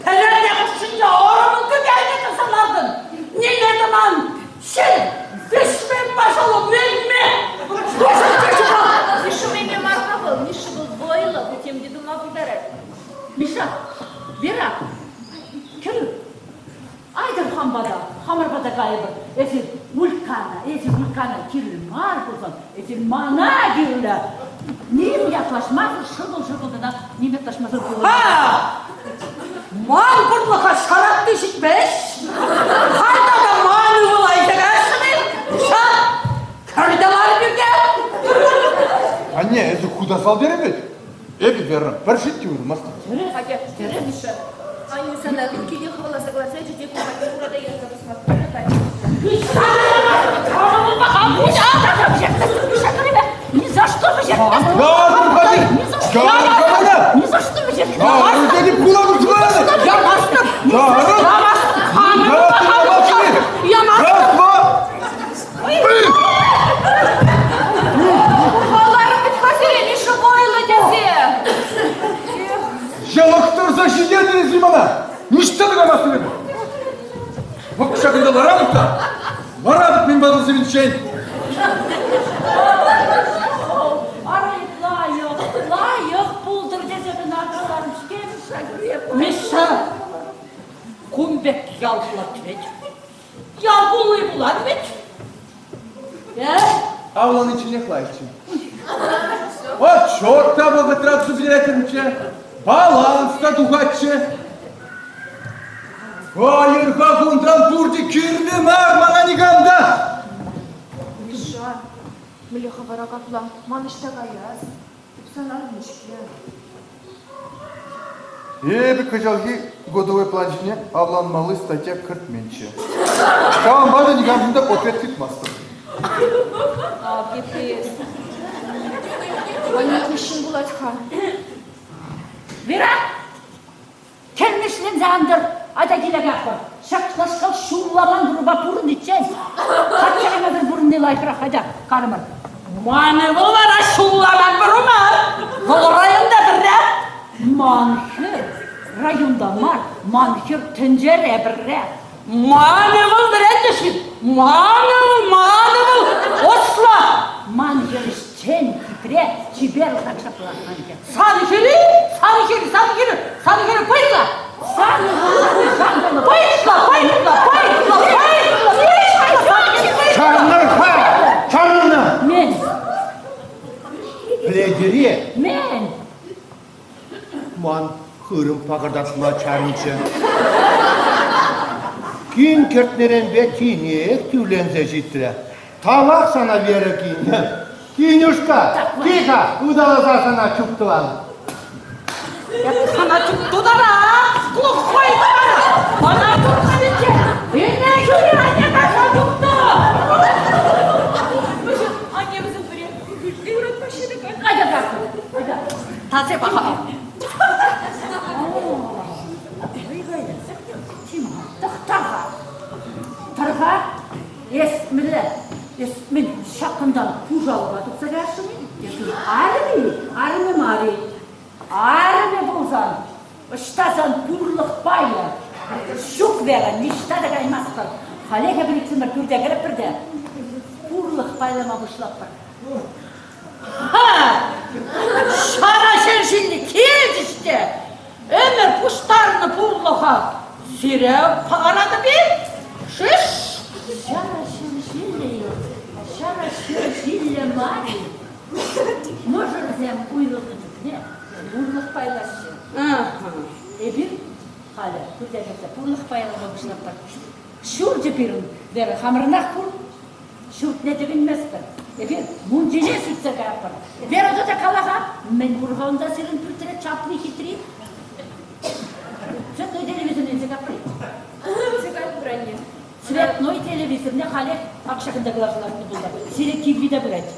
Пӗрре хушшинче арӑмӑн кӗпелне тӑрса лартӑн! Ниме тӑман! Ҫын! Вӗҫмен пашалу мӗнме! Куҫӑнчӗ ҫухал! Миша мӗнле мар-ха вӑл, Миша вӑл вӑйлӑ, ку тем те тума пултарать. Миша, Вера, кӗрӳ, айтӑр хам пата, хамӑр пата кайӑпӑр. Эсир Улькана, эсир Улькана кирлӗ мар пулсан, эсир мана кирлӗ. Ним ятлаҫмасӑр шӑкӑл-шӑкӑл тата ним ятлаҫмасӑр пулӑр. Ха! Ман пурлӑха шаратти ҫитмест. Халь тата ман ывӑла илсе каясшӑн-и? Миша, кӗрте лар пӳрте. Анне, эсӗ ху та сал терӗн вӗт? Эпӗ, Вера, пӗр шит те уйрӑлмастӑп. Атя, Миша, аннӳ сана киле хӑваласа кӑларса ячӗ те кухня урата ярса пусма пултарать. Ни за что вӗҫертместӗп. Ни за что! Ни за что вӗҫертместӗп. Ямастӑп! Ямастӑп! Ямастӑп! Хӑваларӑм вӗт-ха сире, Миша вӑйлӑ тесе. Йӑлӑхтарса ҫитертӗн-и мана? Ниҫта та каймастӑн эпӗ. Вӑт ҫакӑнта ларатӑп та, ларатӑп мӗн ватӑлсеминчен. Ара, лайӑх, лайӑх пултӑр тесе кӑна каларӑм-ҫке. Миша, кун пек ял пулать вӗт. Ял кулли пулать вӗт. Э? Авланичченех лайӑхчӗ. Отчет та вӑхӑтра туса пӗтереттӗмччӗ, баланс та тухатчӗ. Халӗ-ха кунтан пурте кирлӗ мар мана никам та. Миша, мӗнле хӑвара капла? Ман ӑҫта каяс? Тупсан арӑмӗ-ҫке. Эпӗ кӑҫалхи годовой план ҫине авланмалли статья кӗртменччӗ. Ҫавӑнпа та никамшӑн та ответ тытмастӑп. Ав епле Анне хыҫҫӑн пулать-ха. Вера, Кӗрмешленсе ан тӑр, атя киле кайӑпӑр. Ҫакнашкал ҫулламан вырӑнпа пурӑниччен качча каймасӑр пурӑнни лайӑхрах, атя, карӑмӑр. Ман ывӑл вара ҫулламан выру мар. Вӑл районта пӗрре. Ман хӗр районта мар, ман хӗр тӗнчере пӗрре. Ман ывӑл вӗрентӗ-ши? Ман ывӑл, ман ывӑл ӑслӑ. Ман хӗр ӗҫчен, хитре, чипер ҫапла ман хӗр. Сан хӗрӳ, сан хӗрӳ, сан хӗрӳ, сан хӗрӳ пӑйтлӑ. Сан ывӑл сан Пӑйтлӑ, пӑйтлӑ, пӑйтлӑ, пӑйтлӑ, пӑйтлӑ. Чарӑнӑр-ха! Чарӑнӑр! Мӗн? Пӗлетӗр-и? Мӗн? Ман хырӑм пакӑртатма чарӑнчӗ. Кин кӗртнӗренпе тинех тӳрленсе ҫитрӗ. Тавах сана, Вера кинӗ. Кинюшка, тиха, ыталаса сана чуптӑвам. Сана чуптутарап, глухой тӑвара. Мана туртнӑччӗ. Ӗне ҫури анне кайса чупту. Анне вӗсем пӗре юратмаҫҫӗ те Атя, атя. Тасе паха. Тӑхта-ха. Тӑр-ха. Эс мӗнле? Эс мӗн ҫакӑнтан пушалӑха тухса каясшӑн-и? Эс арӑмӗ-и? Арӑмӗ мар-и? Арӑмӗ пулсан ӑҫта сан пурлӑх пайӗ? Ҫук, Вера, ниҫта та каймастпӑр. Халех эпир иксӗмӗр пӳрте кӗрӗпӗр те пурлӑх пайлама пуҫлатпӑр. Ха! Ҫара ҫын ҫинче килчӗҫ те ӗмӗр пуҫтарнӑ пурлӑха сире паратӑп-и? Шиш! Ҫара ҫын ҫиллӗ-и? Ҫара ҫын ҫиллӗ мар-и? Мӑшӑрсем уйрӑлнӑ чухне пурлӑх пайлаҫҫӗ. Эпир халӗ пӳрте кӗрсе пурлӑх пайлама пуҫлатпӑр. Ҫурчӗ пирӗн. Вера, хамӑрӑнах пур. Ҫуртне тӗкӗнместпӗр. Эпир мунчине сӳтсе каятпӑр. Вера тата кала-ха, мӗн пур-ха унта сирӗн пӳртре чапли хитри? Цветной телевизор илсе капри. Илсе кайӑпӑр, анне. Цветной телевизорне халех ак ҫакӑнта кӑларса лартнӑ пултӑр. Сире кивви те пырать.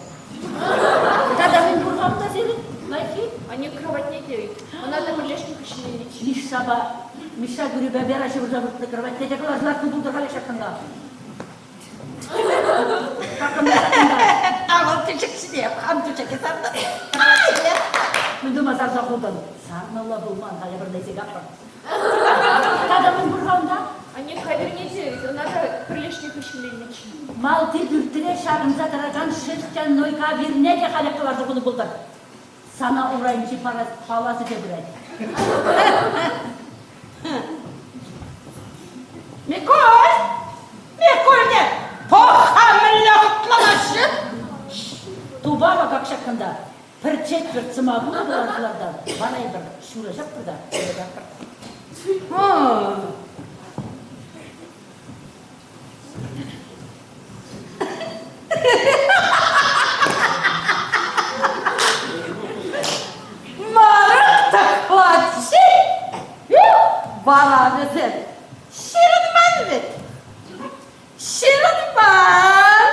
Тата мӗн пур-ха унта сирӗн, лайӑххи? Анне кроватьне те ыйт. Ӑна та пӗрлешнӗ хыҫҫӑн илнӗччӗ. Мишшапа, Мишша Гурипе Вера ҫывӑрса выртнӑ кроватьне те кӑларса лартнӑ пултӑр халех ҫакӑнта. Авал чечексене хам чечеке сарнӑ. Мӗн тума сарса хутӑн? Сармалла пулман, халӗ пӗрлесе капӑр. Тата мӗн пур-ха унта? Анне кавирне те ӑна та пӗрлешнӗ хыҫҫӑн илнӗччӗ. Малти пӳртре ҫакӑнса тӑракан шерстяной кавирне те халех кӑларса хунӑ пултӑр. Сана урайӗнчи паласӗ те пырать. Микуль! Микульне! Пӑх-ха, мӗнле хӑтланаҫҫӗ! Тупа как ҫаккӑнта. Пӗр четвӗрт сӑмакун кӑларса вара эпир ҫураҫатпӑр та ҫураҫатпӑр. Марат тӑхлачи! Вара вӗсем ҫырӑнман вӗт. Ҫырӑнман!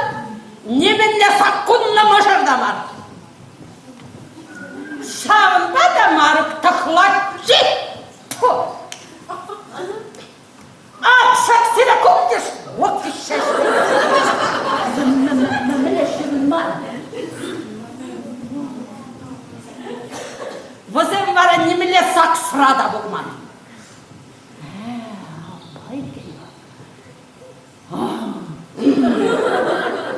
Нимӗнле саккунлӑ мӑшӑр та мар. Ҫавӑнпа та Марк тӑхлачи! Ак ҫак сире куккӑш! Мӗнле ҫырӑнман? Вӗсем вара нимӗнле саксра та пулман.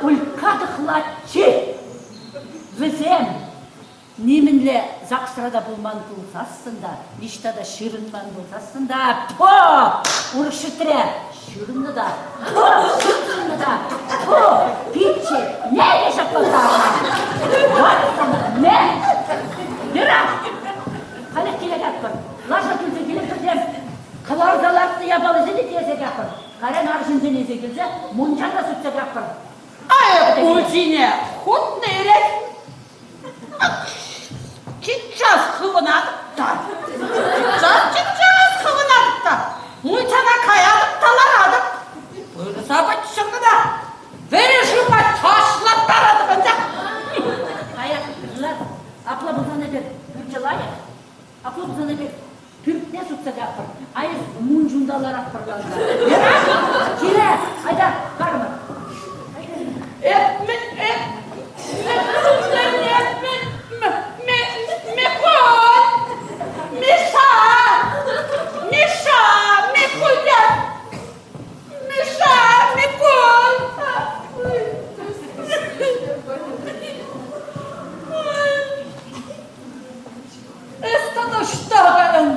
Улька тӑхлаччи! Вӗсем Нимӗнле ЗАГСра та пулман пулсассӑн та, ниҫта та ҫырӑнман пулсассӑн та, по! Урӑх ҫӗртре ҫырӑннӑ та, по! Ҫырӑннӑ та, по! Пичче, не те ҫапла Не! Вера! Халех киле катпӑр. Лаша кӳлсе килӗпӗр кӑларса лартнӑ япаласене тиесе катпӑр. Кайран арҫынсене илсе килсе мунчана сутса катпӑр. Ай, пучине хутнӑ эрех Чиччас хывӑнатӑп та, чиччас, чиччас хывӑнатӑп та, мунчана каятӑп та ларатӑп. Пырса пӑччӑр кӑна, вӗри шывпа ташлаттаратӑп ӗнтӗ. Каях, лар. Апла пулсан эпир пӳрте лайӑх. Апла пулсан эпир пӳртне сутса каятпӑр. Ай, мунчунта ларатпӑр ларса. Киле, айта, карӑмӑр. Эп мӗн, эп, мӗн, эп мӗн, Микуль! Миша! Миша! Микуль! Миша! Микуль! Эс тата ӑҫта кайрӑн?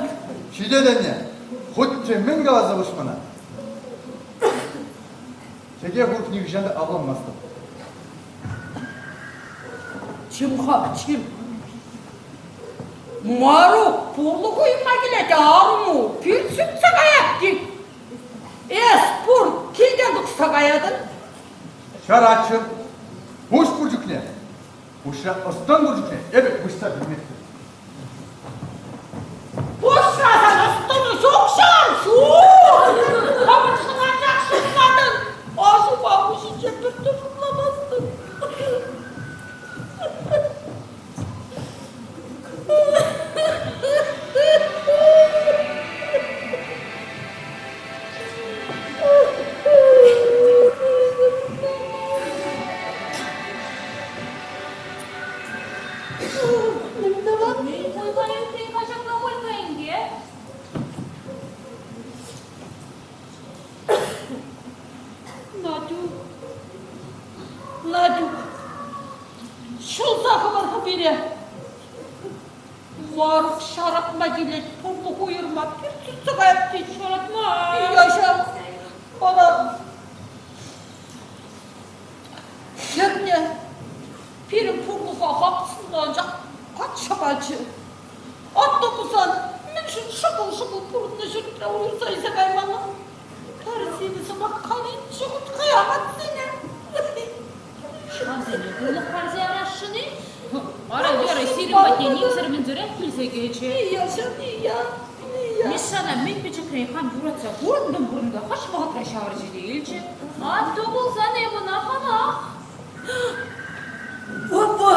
Ҫитет ӗнтӗ. Хуть те мӗн каласа пуҫ мана. Текех урӑх нихӑҫан та авланмастӑп. Чим-ха, чим. Марук, пурлӑх уйма килет, арӑму пӳрт сӳтсе каять тет. Эс пур, килтен тухса каятӑн. Ҫаратчӑр. Пуҫ пур чухне. Пуҫра ӑс-тӑн пур чухне эпӗ выҫса вилместӗп. Пуҫра сан ӑс-тӑну ҫук ҫав, ҫук! Хӑвӑршӑн анчах шутлатӑн, аҫупа пуҫӗнче пӗртте шутламастӑн. Натюк, Натюк, ҫӑлса хӑвар-ха пире. Марук ҫаратма килет, пурлӑх уйӑрма пӳрт сутса каять тет. Ҫаратма. Яша, мана хӗрне пирӗн пурлӑха хапсӑннӑ, анчах качча пачӗ. Атту пулсан мӗншӗн шӑкӑл-шӑкӑл пурӑннӑ ҫуртра уйӑрса илсе кайман? Пӗр сивӗ сӑмах калинччӗ хут хӑяматсене. Ҫавсене ырлӑх парса ярасшӑн-и? Ара, Вера, сирӗн патне нимсӗр-мӗнсӗрех килсе кӗчӗ. Ия ҫав, ия, ия. Мишшана мӗн пӗчӗкрен хам юратса пурӑнтӑм пурӑнта хӑш вӑхӑтра ҫавӑрчӗ те илчӗ. Атту пулсан эп ӑна хамах. Опа!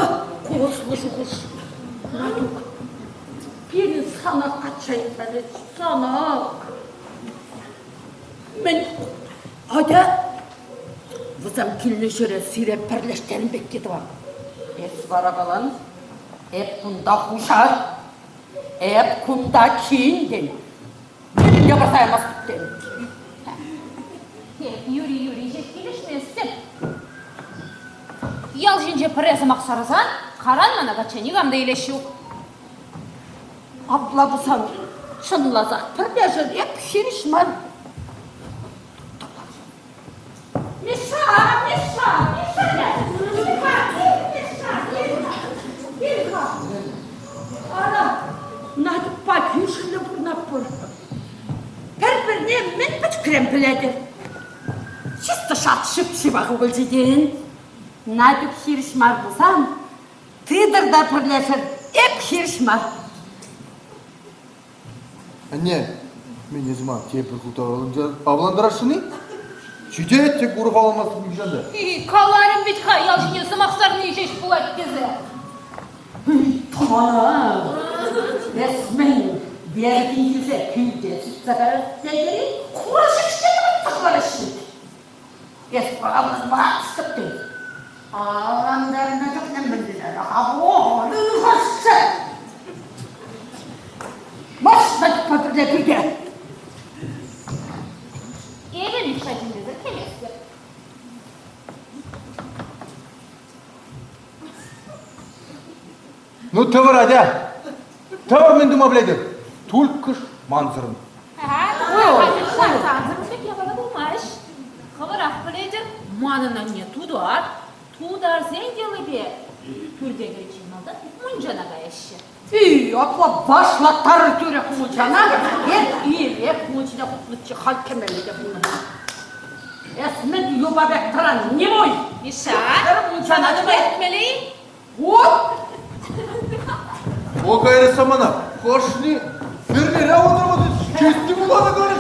Кулӑшлӑ шухӑш. Натюк, пирӗн санах качча илмелле, санах. Мӗн, атя, вӗсем килнӗ ҫӗре сире пӗрлештернӗ пекки тӑвам. Эс вара калан, эп кунта хуҫа, эп кунта кин тен. Нимӗн те пӑрса ямастӑп тен. Эп Юрий Юрьевич ҫеҫ килӗшместӗп. Ял ҫинче пӗрре сӑмах сарсан, каран мана качча никам та илес ҫук. Апла пулсан, чӑнласах пӗрлешӗр эп хирӗҫ мар. Миша, Миша, Миша, Миша, Миша, кил-ха. Ара, Надькпа кӳршӗллӗ пурӑнатпӑр. Пӗр-пӗрне мӗн пӗчӗкрен пӗлетӗр. Чисто шат шып-шывах укӑлчӗ тейӗн. Надюк хирӗҫ мар пулсан, Тытӑр та пӗрлешӗр, эп хирӗҫ мар. Анне, мӗн эсӗ ман тепӗр хут авлантарасшӑн-и? Ҫитет тек урӑх авланмастӑп нихҫан та. Каларӑм вӗт-ха ял ҫине сӑмах сарни ҫеҫ пулать тесе. Тӑванам, эс мӗн, Веркин килсе килте сӳтсе каять тетӗр-и? Хура ҫӗҫне тӑваттах вара ҫит. Эс авланмастӑп тет. Авлантарнӑ чухне мӗнлерех авланӑ-ха Мӑш-мӑш пӗрле пӳрте. Эпӗ Мишша чӗнмесӗр кӗместӗп. Ну, тӑвӑр, атя. Тӑвӑр мӗн тума пӗлетӗр. Тульккӑш мансӑрӑн. Сансӑр пек япала пулмасть. Хӑвӑрах пӗлетӗр, манӑн анне тутар. Тутарсен йӑлипе пӳрте кӗриччен малтан мунчана каяҫҫӗ. Үй, апла башлаттар тӳрех мунчана. Эп ирех мунчине хутнӑччӗ, халь кӗмелле те пулнӑ. Эс мӗн юпа пек тӑран, не мой! Миша, мунчана нумай кӗтмелле-и? Вот! О, кайрӗ самана. Кашни эрнере авлантарма чисти вуланӑ кайрӗ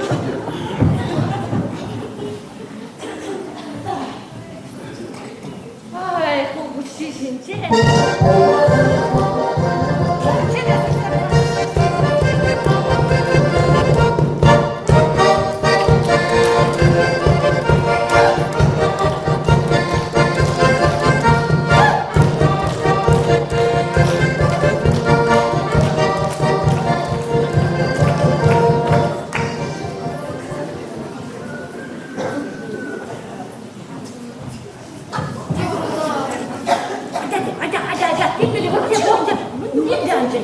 Ай, хулпуҫҫи ҫинче. Атя, атя, атя, килмелле, вӑт те, ним те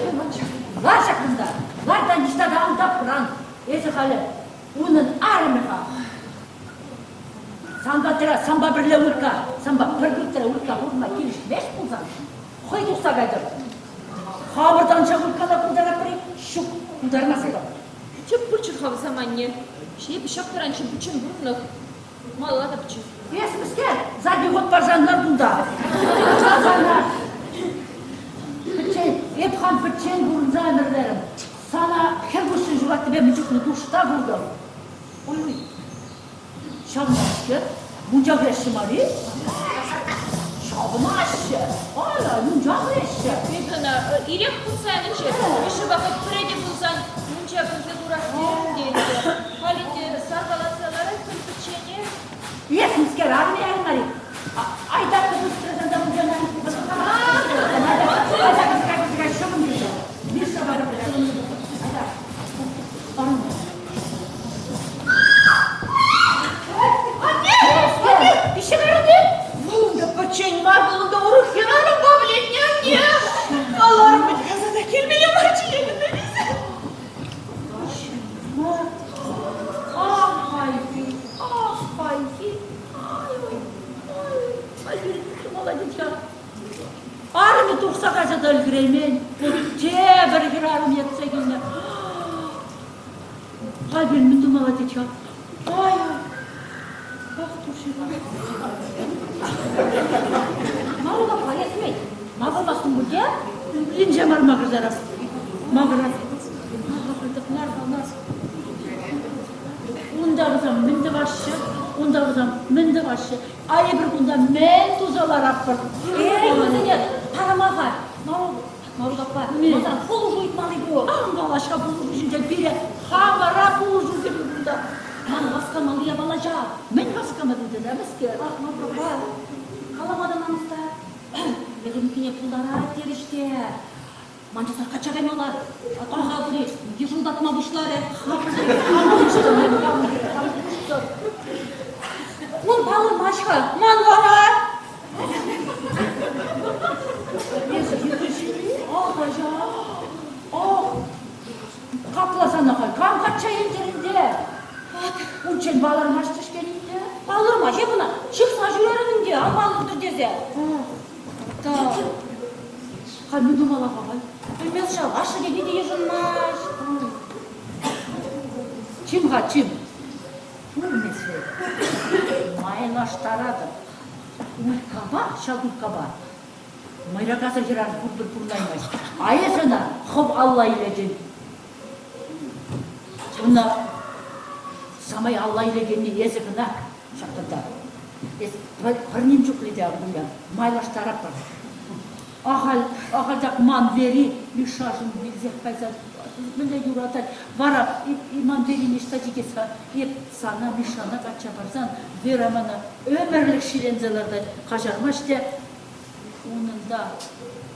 Лар ҫакӑнта, лар та ниҫта та ан тапран. Эсӗ халӗ унӑн арӑмӗ-ха. Санпа тӑра, санпа пӗрле Улька, санпа пӗр пӳртре Улька пурӑнма килӗшмест пулсан, хӑй тухса кайтӑр. Хамӑртан ҫак Улькана пултаратпӑр-и? Ҫук, пултармастпӑр. Тӗп пулччӑр-ха вӗсем, анне. Эпӗ ҫак таранччен пӗччен пурӑннӑ. Малалла та пӗччен. Эс мӗскер? Задний ход парсан лар кунта. Сана пӗччен, эп хам пӗччен пурӑнса ӗмӗрлерӗм. Сана хӗр пуҫҫӑн ҫуратнипе мӗн чухлӗ тушта куртӑм. Ой-ой, Ҫавӑнмаҫҫӗ. Мунча кӗреҫҫӗ мар-и? Ҫавӑнаҫҫӗ. Ай, мунча кӗреҫҫӗ. Эпӗ ӑна ирех пулса янӑччӗ. Мишӑпа хӑть пӗрре те пулсан мунча кӗрсе курас терӗм те ӗнтӗ. Халь ӗнтӗ саркаланса ларать пӗр пӗчченех. Эс мӗскер, армия мар-и? Айта кӑсӑк та мунчана Айта кӑсӑка ҫӑвӑн кӗрсе. Миша вара Айта. Анне! Пиҫсе кайрӑн-и? Вунтӑ пӗччен мар пулнӑ урӑх хӗрарӑмпа вӗлетнӗ анне. Аларм вӗт-ха сана килмелле марччӗ тесе. Ах, хайхи, ах, хайхи. Ай, ай, ай, молодец. Арӑмӗ тухса кайса та ӗлкӗреймен. Тепӗр хӗрарӑм ертсе килнӗ. Халь мӗн тумалла тет-ха? Ай-ай! Марук аппа, эсмет, макӑрмастӑн пуль те? Инҫе мар макӑртарас. Макӑрас. Унта вӗсем мӗн тӑваҫҫӗ? Унта вӗсем мӗн тӑваҫҫӗ? А эпир кунта мӗн туса ларатпӑр? Эй, вӗсене тарама-ха. Марук аппа, малтан пулӑшу ыйтмалли пур. Ан калаҫ-ха пулӑшу ҫинчен пире хамӑра пулӑшу кирлӗ кунта. Ман васкамалли япала ҫав. Мӗн васкамалли тата мӗскер? Ах, Марук аппа, калама та намӑс та. Вӗренкине пултарать терӗҫ те. Ман часах качча каймалла. Аха, пури йӑшӑлтатма пуҫларӗ. Ун палӑрмасть-ха, ман вара. Ах, ача, ах, капласана халь кам качча илтӗр ӗнтӗ? Унччен палӑрмасть-ҫке ӗнтӗ. Палӑрмасть эп ӑна, ҫыхса ҫӳрерӗм ӗнтӗ, ан палӑртӑр тесе. Та Халь мӗн тумалла-ха халь? Пӗлмест ҫав, ашшӗ те питӗ йышӑнмасть. Чим-ха, чим. Пурмӗсле майлаштаратӑп. Улькапа, ҫак Улькапа мӑйракасӑр хӗрарӑм пурпӗр пурӑнаймасть. А эс ӑна хӑв алла илетӗн. Ӑна самай алла илекенни эсӗ кӑна ҫак тата. Эс пӗр ним чухлӗ те ан вылян, майлаштаратпӑр. Ахаль, ахаль так ман Вери Мишашӑн вилсех кайса мӗнле юратать. Вара ман Вери ниҫта чикес-ха. Эп сана Мишана качча парсан Вера мана ӗмӗрлӗх ҫиленсе лартать. Каҫармасть те унӑн та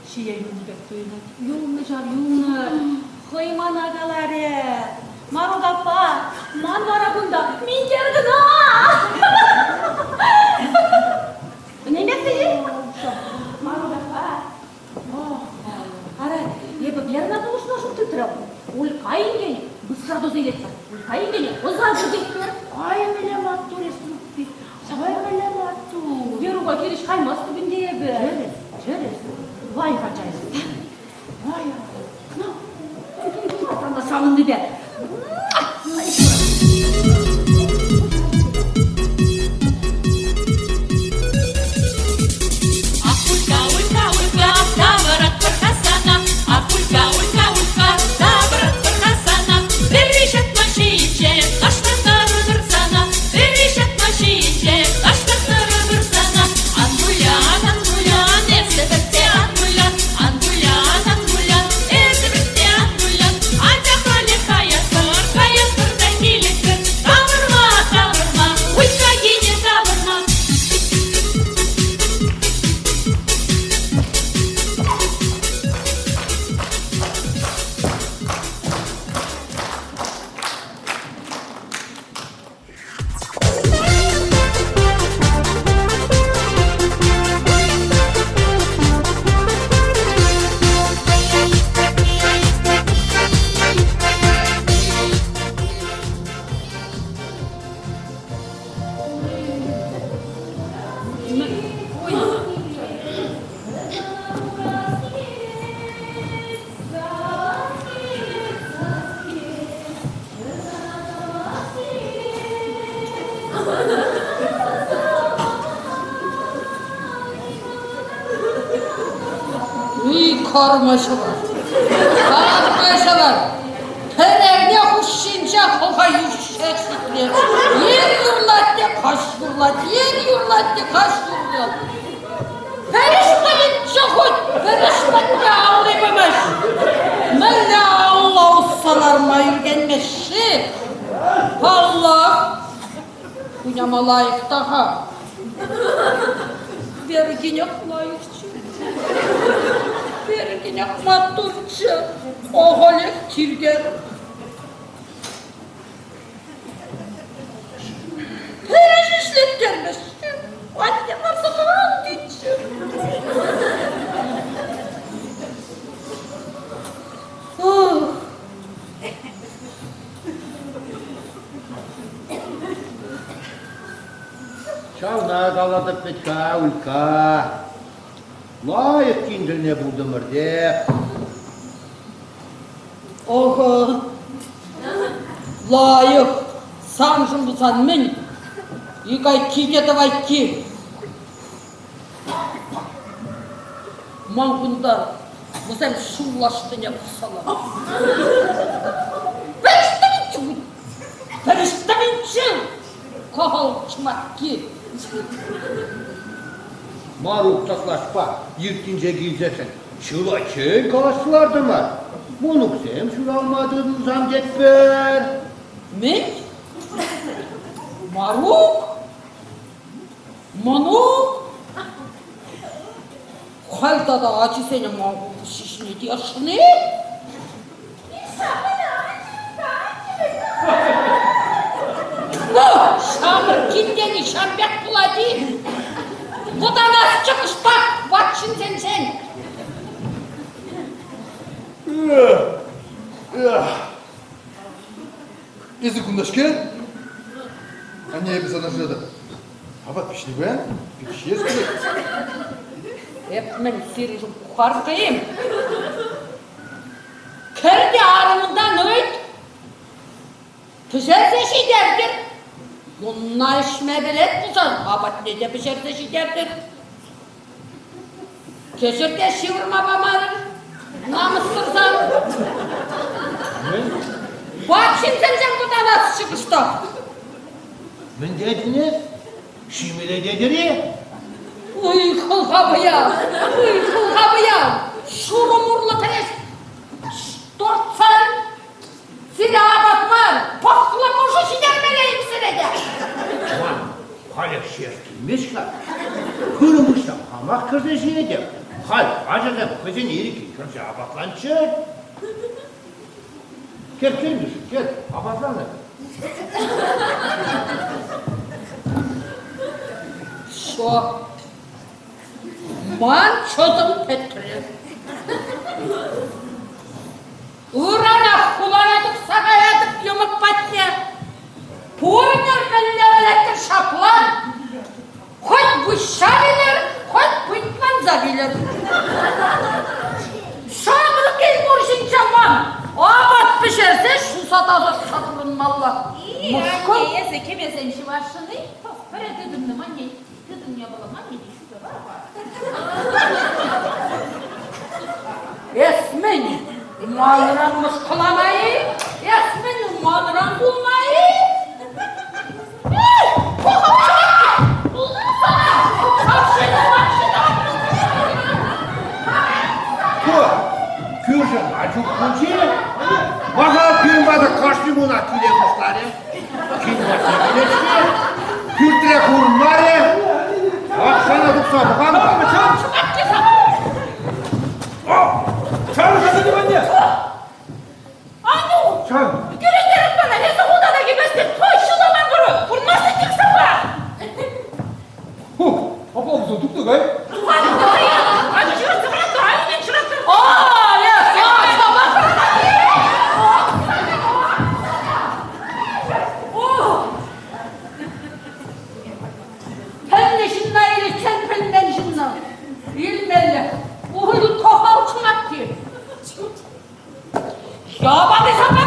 ҫие юлнӑ пек туйӑнать. Юлнӑ ҫав, юлнӑ. Хӑй мана каларӗ. Марук аппа, ман вара кунта минтер кӑна. Ӗненместӗн-и? Марук аппа. Ара, эпӗ Верӑна пулӑшма шут тытрӑм. Улька инкен быстро туса илетпӗр. Улька инкене ӑса кӗртетпӗр. Ай, мӗнле маттур эс, Луппи. Ай, мӗнле маттур. Верука хирӗҫ каймастӑп ӗнтӗ эпӗ. Тӗрӗс, тӗрӗс. Лайӑх ача эс. Лайӑх. Ну, сана савӑннипе. Ах, Улька, Улька, Улька, тавӑратпӑр-ха сана. Ах, Улька, Улька, Улька, тавӑратпӑр-ха сана. Пӗри ҫатма ҫинче ташлаттарӑпӑр сана. Пӗри ҫатма ҫинче ташлаттарӑпӑр сана. Ан вылян, ан вылян, эсӗ пӗртте ан вылян. Ан вылян, ан вылян, эсӗ пӗртте ан вылян. Атя халӗ каятпӑр, каятпӑр та килетпӗр. Тавӑрма, тавӑрма, Улька кине тавӑрма. Уй, карма ҫӑвар. Карма ҫӑвар. Пӗр эрне хушшинче хӑлха йӳҫҫех ҫитрӗ. Ир юрлать те каҫ юрлать, ир юрлать те каҫ юрлать. Пӗрӗш патӗнче хуть, пӗрӗш патне алли пымасть. Мӗнле алла усса ларма ӳркенмест-ши? Паллах, хуняма лайӑх та-ха. Вергинех лайӑхчӗ. Вергинех маттурччӗ. Ахалех тиркер. Пӗрӗш ӗҫлеттермест-ши? Атте ларса тӑран тетчӗ. Ох! Ҫавна калатӑп вӗт-ха, Улька. Лайӑх кин тӗлне пултӑмӑр те. Охо, лайӑх. Саншӑн пулсан мӗн? Ик айкки те тӑвайкки. Ман кунта вӗсем ҫуллашнине пӑхса лар. Пӗрӗҫтӗвинче кахал чӑмакки. Марук татлашпа иртинче килсессӗн чылайччен калаҫса лартӑмӑр. Мӑнуксем ҫуралма тытӑнсан тетпӗр. Мӗн? Марук? Мӑнук? Халь тата ачисене ман ҫиҫне тесшӗн-и? Ну, ҫамрӑк кин тени ҫав пек пулать-и? Вӑтанасчӗ кӑштах ват ҫынсенчен. Эсӗ кунта-ҫке? Анне, эпӗ сана шыратӑп. Апат пиҫнӗ паян, ҫиес килет. Эп мӗн сирӗншӗн кухаркӑ-им? Кӗр те арӑмунтан ыйт. Пӗҫерсе ҫитертӗр. Юнна ӗҫме пӗлет пулсан апатне те пӗҫерсе ҫитертӗр. Кӗҫӗр те ҫывӑрма памарӑр. Намӑссӑрсан. Ват ҫынсенчен вӑтанасчӗ кӑштах. Мӗн тетӗн эс? Ҫимеле тетӗр-и? Уй, хӑлха пӑян! Уй, хӑлха пӑян! Ҫурӑм урлӑ кӗрес тортсан сире апат мар, пӑхлӑ пушӑ ҫитермелле иксӗре те. Ман халех ҫиес килмест-ха. Хырӑм выҫса хамах кӗрсе ҫиетӗп. Халь ачасем хӑйсен ирӗккӗн кӗрсе апатланччӑр. Кӗр, кӗр, Миша, кӗр, апатланӑр. Шо? Ман чӑтӑм пӗтрӗ. Ыранах хулана тухса каятӑп йӑмӑк патне. Пурнӑр мӗнле пӗлеттӗр ҫапла. Хоть выҫҫа вилӗр, хоть пыйтланса вилӗр. Ҫамрӑк элпур ҫинче ман апат пӗҫерсе ҫуса тасатса пурӑнмалла. Мускав. Эсӗ кӗпесем ҫӑвасшӑн-и? Пӗрре тытӑннӑ манне, тытӑннӑ япала манне те ҫуса пар-ха. Эс мӗн, манран мӑшкӑлама-и? Эс мӗн, манран кулма-и? Ку кӳршӗ Мачук мучи мана пирӗн пата кашни кунах киле пуҫларӗ. Кин патне килет-ши? Пӳртре курӑнмарӗ. Пахчана тухса пӑхам-ха. Чарӑн, анне! Аню! Чан! Кӳрентерет мана, эсӗ ху тата килместӗн. Хой, ҫуламан куру, пурӑнмастӑн тӗксӗмпа. Ху, апла пулсан тухнӑ кай. Аню, ҫыратса пӑрахтӑр, Аню, ҫыратса. О, эс, Пӗлнӗ ҫынна иличчен пӗлмен ҫынна илмелле. Уй, кахал чӑмакки. Ҫапа сапа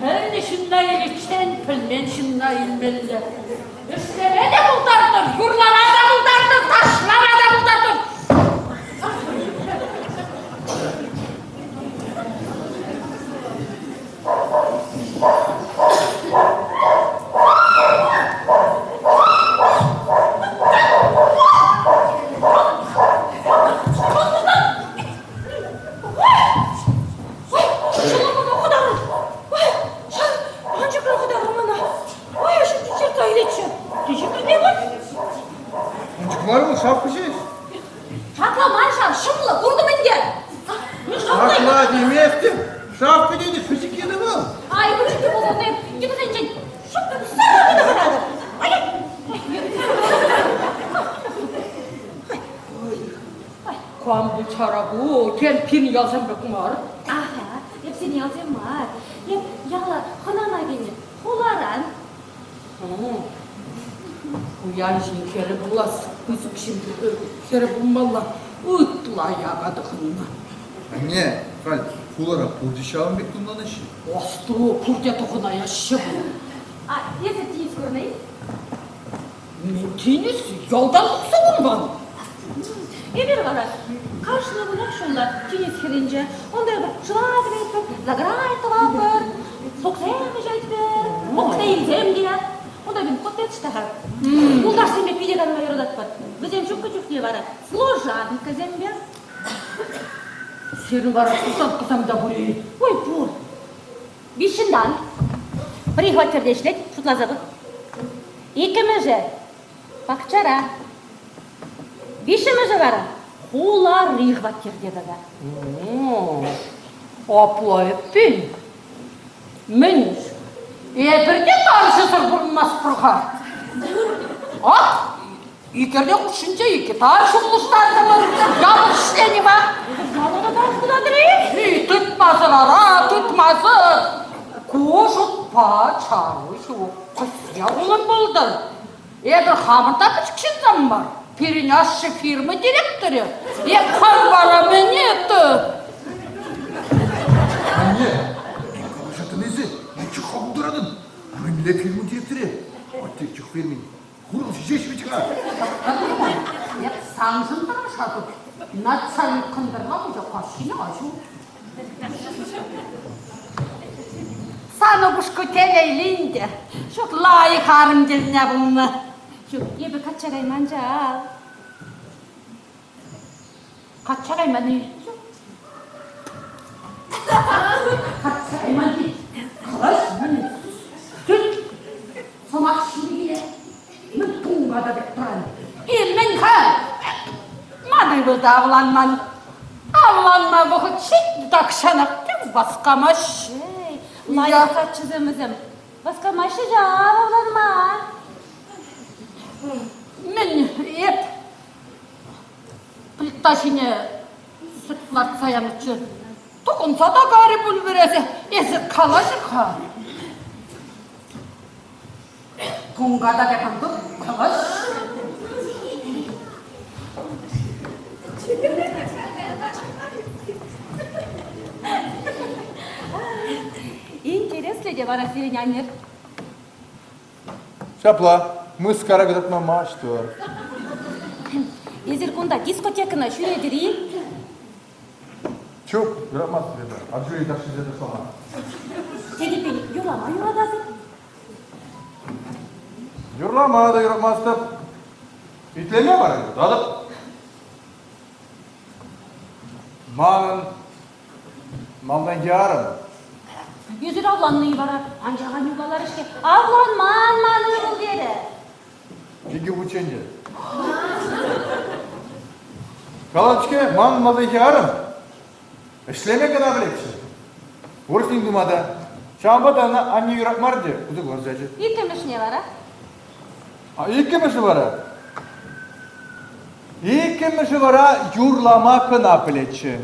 Пӗлнӗ ҫынна иличчен пӗлмен ҫынна илмелле. Ӗҫлеме те пултартӑр, юрлама та пултартӑр, ташлама та пултартӑр. Мар вӑл шапка ҫеҫ. Шапка мар ҫав, шӑмлӑ, куртӑм ӗнтӗ. Шапла теместӗп. Шапка тенӗ пӗчӗккине вӑл. Ай, пӗчӗкки пулсан йытӑсенчен шӑпка сарӑ тӑхӑнатӑп. Кам пулчара ку? Тен, пирӗн ялсем пек мар. Аха, эп сире Сирӗн ялсем мар. Эп яла хӑнана килнӗ. Хуларан. Пуян ҫын хӗрӗ пулас, пысӑк ҫын хӗрӗ пулмалла. Ытла яка тӑхӑннӑ. Анне, халь хулара пурте ҫавӑн пек тумланаҫҫӗ. Асту, пурте тӑхӑнаяҫҫӗ пуль. А эсӗ тинӗс курнӑ-и? Мӗн тинӗс? Ялтан тухса курман. Эпир вара кашни кунах ҫулла тинӗс хӗрринче. Унта эпир шыва кӗретпӗр, заграй тӑватпӑр, соксем ӗҫетпӗр, коктейльсем те. Унта пирӗн коттедж та-ха. Юлташсемпе питӗ канма юрататпӑр. Вӗсем ҫуккӑ чухне вара служанкӑсемпе. Сирӗн вара служанкӑсем та пур-и? Ой, пур. Виҫҫӗнтан. Пӗри хваттерте ӗҫлет, шутласа пӑх. Иккӗмӗшӗ пахчара. Виҫҫӗмӗшӗ вара хулари хваттерте тата. Апла эппин. Мӗн, эпир те тарҫӑсӑр пурӑнмастпӑр-ха. Ак, икерне хушшинче икӗ тарҫӑ улӑштартӑмӑр, япӑх ӗҫленӗ-ма. Ялта та тарҫӑ тытатӑр-и? Тытмасӑр ара, тытмасӑр. Ку шутпа чару ҫук. Кӑсья унӑн пултӑр. Эпир хамӑр та пӗчӗк ҫынсем мар. Пирӗн ашшӗ фирма директорӗ. Эп хам вара мӗне тӑ? Анне, калаҫатӑн эсӗ, мӗн чухлӗ пултаратӑн? Мӗнле фирма директорӗ? Атте чӑх фермин хурӑн ҫеҫ вӗт-ха. Эп саншӑн тӑрӑшатӑп. Начальник кӑнтӑрла пуҫа каҫхине аҫу. Сан упӑшку телейлӗ ӗнтӗ. Ҫук, лайӑх арӑм тӗлне пулнӑ. Ҫук, эпӗ качча кайман ҫав. Качча кайман-и? Ҫук. Качча кайман-и? Калаҫ, мӗн? Тӗл сӑмах ҫине мӗн тунката пек тӑран. И мӗн-ха? Ман ывӑл та авланман. Авланма вӑхӑт ҫитнӗ тахҫанах тем васкамасть. Эй, лайӑх каччӑсем вӗсем. Васкамаҫҫӗ ҫав авланма. Мӗн эп плита ҫине сӗт лартса янӑччӗ. Тӑкӑнса та карӗ пуль вӗресе. Эсӗ калаҫӑр-ха. Тунката пек ан тӑк, калаҫ. Интереслӗ те вара сирӗн аннӗр. Ҫапла, мыскара кӑтартма маҫтӑр. Эсир кунта дискотекӑна ҫӳретӗр-и? Ҫук, юратмастӑп эпӗ. Арҫури ташшисене ташлама. Тетӗпе юрлама юрататӑп. Юрлама та юратмастӑп. Итлеме вара юрататӑп. Манӑн малтанхи арӑм. Ӳсӗр авланнӑ-и вара? Анчах аннӳ каларӗ-ҫке, авланман ман ывӑл терӗ. Икӗ хутчен те. Калать-ҫке, манӑн малтанхи арӑм ӗҫлеме кӑна пӗлетчӗ. Урӑх ним тума та. Ҫавӑнпа та ӑна анне юратмарӗ те усӑ курса ячӗ. Иккӗмӗшне вара? А иккӗмӗшӗ вара? Иккӗмӗшӗ вара юрлама кӑна пӗлетчӗ.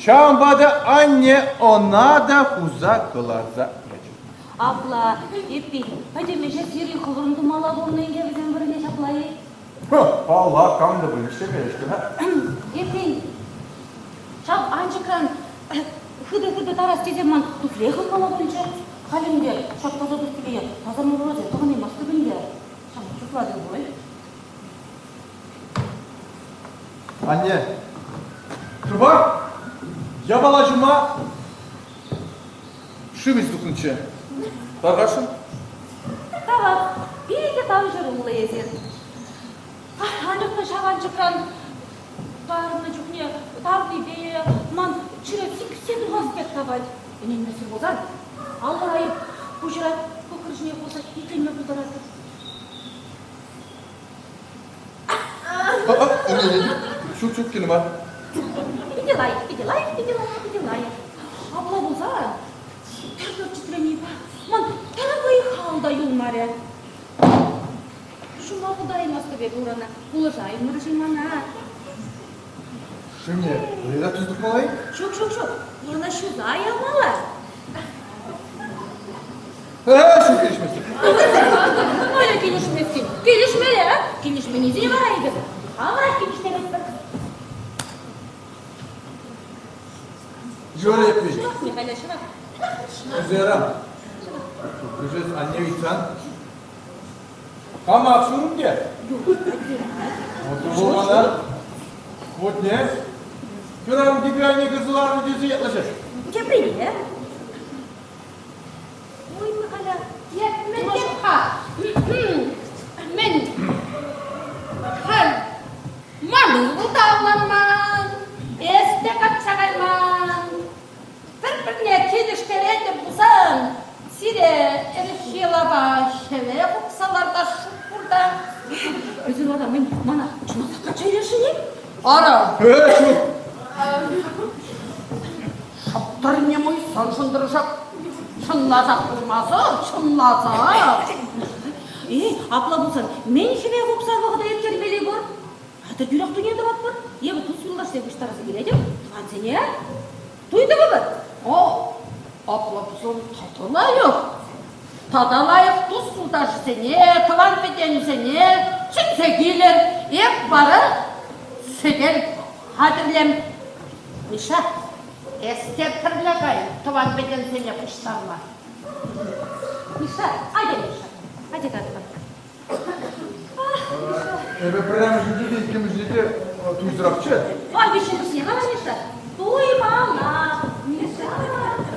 Ҫавӑнпа та анне ӑна та хуса кӑларса ячӗ. Апла, эппин, пӗтӗм ӗҫе сирӗн хӑвӑрӑн тумалла пулнӑ ӗнтӗ вӗсем вырӑнне ҫапла-и? Паллах, кам та пулин ӗҫлемелле-ҫке-ха. Эппин, ҫав анчӑкран хытӑ-хытӑ тарас тесе ман туфле хывмалла пулчӗ. Халь ӗнтӗ ҫак таса туфлие таса мурӑсем тӑхӑнаймастӑп ӗнтӗ. Ҫавна чухлатӑн пуль. Анне, шӑпах япала ҫума Шыв илсе тухнӑччӗ. Тархасшӑн. Тавах, питӗ тавҫӑруллӑ эсир. Анчах та ҫав анчӑкран тарнӑ чухне тарнипе ман чӗре сиксе тухас пек тапать. Ӗненмесӗр пулсан алла айӑп пуҫра кӑкӑр ҫине хурса иккӗлме пултаратӑп. Ҫук, ҫук, кирлӗ мар. Питӗ лайӑх, питӗ лайӑх, питӗ лайӑх, питӗ лайӑх. Апла пулсан, тӗрлӗ чӗтренипе ман пӗр вӑй-хал та юлмарӗ. Ҫума пултараймастӑп эпӗ урана, пулӑшаймӑр-ши мана? Шывне вӑйлах тухмалла-и? Ҫук, ҫук, ҫук, урана ҫуса ямалла. Ҫук килӗшместӗп. Мӗнле килӗшместӗн? Килӗшмелле, а? Килӗшменнисене вара эпир хамӑрах килӗштеретпӗр. Юрӗ эппин. Ҫӑвах, Михаля, ҫӑвах. Зера, Кӗҫех анне ыйтсан, кама ҫурӑм те? Вот вӑл мана вот не, хӗрарӑм типе анне кӗрсе ларнӑ тесе ятлаҫать. Теприне. Ой, Михаля, Мӗн теп-ха? Мӗн? Халь ман ывӑл та авланман, эс те качча кайман. Пӗр-пӗрне килӗштеретӗп пулсан, сире ӗлӗкхи лапа хӗве хупса лартас шут пур та. Эсир вара мӗн, мана чӑнахах качча илесшӗн-и? Ара. Э, ҫук. Шӑптӑрне муй саншӑн тӑрӑшап. Чӑнласах пулмасӑр, чӑнласах. Эй, апла пулсан, мӗн хӗве хупса вӑхӑта ирттермелли пур? Атя тӳрех туйне тӑватпӑр. Эпӗ тус-юлташсем пуҫтарса килетӗп, тӑвансене. Туй тӑвӑпӑр. О, апла пулсан тата лайӑх. Тата лайӑх тус-юлташсене, тӑван-пӗтенсене чӗнсе килӗр. Эп вара сӗтел хатӗрлем. Миша, эс те пӗрле кай тӑван-пӗтенсене пуҫтарма. Миша, атя, Миша, атя катпӑр. Эпӗ пӗрремӗшӗнче те иккӗмӗшӗнче те туйсӑрахчӗ. Ой, виҫҫӗмӗшне кала, Миша. Туймалла, Миша,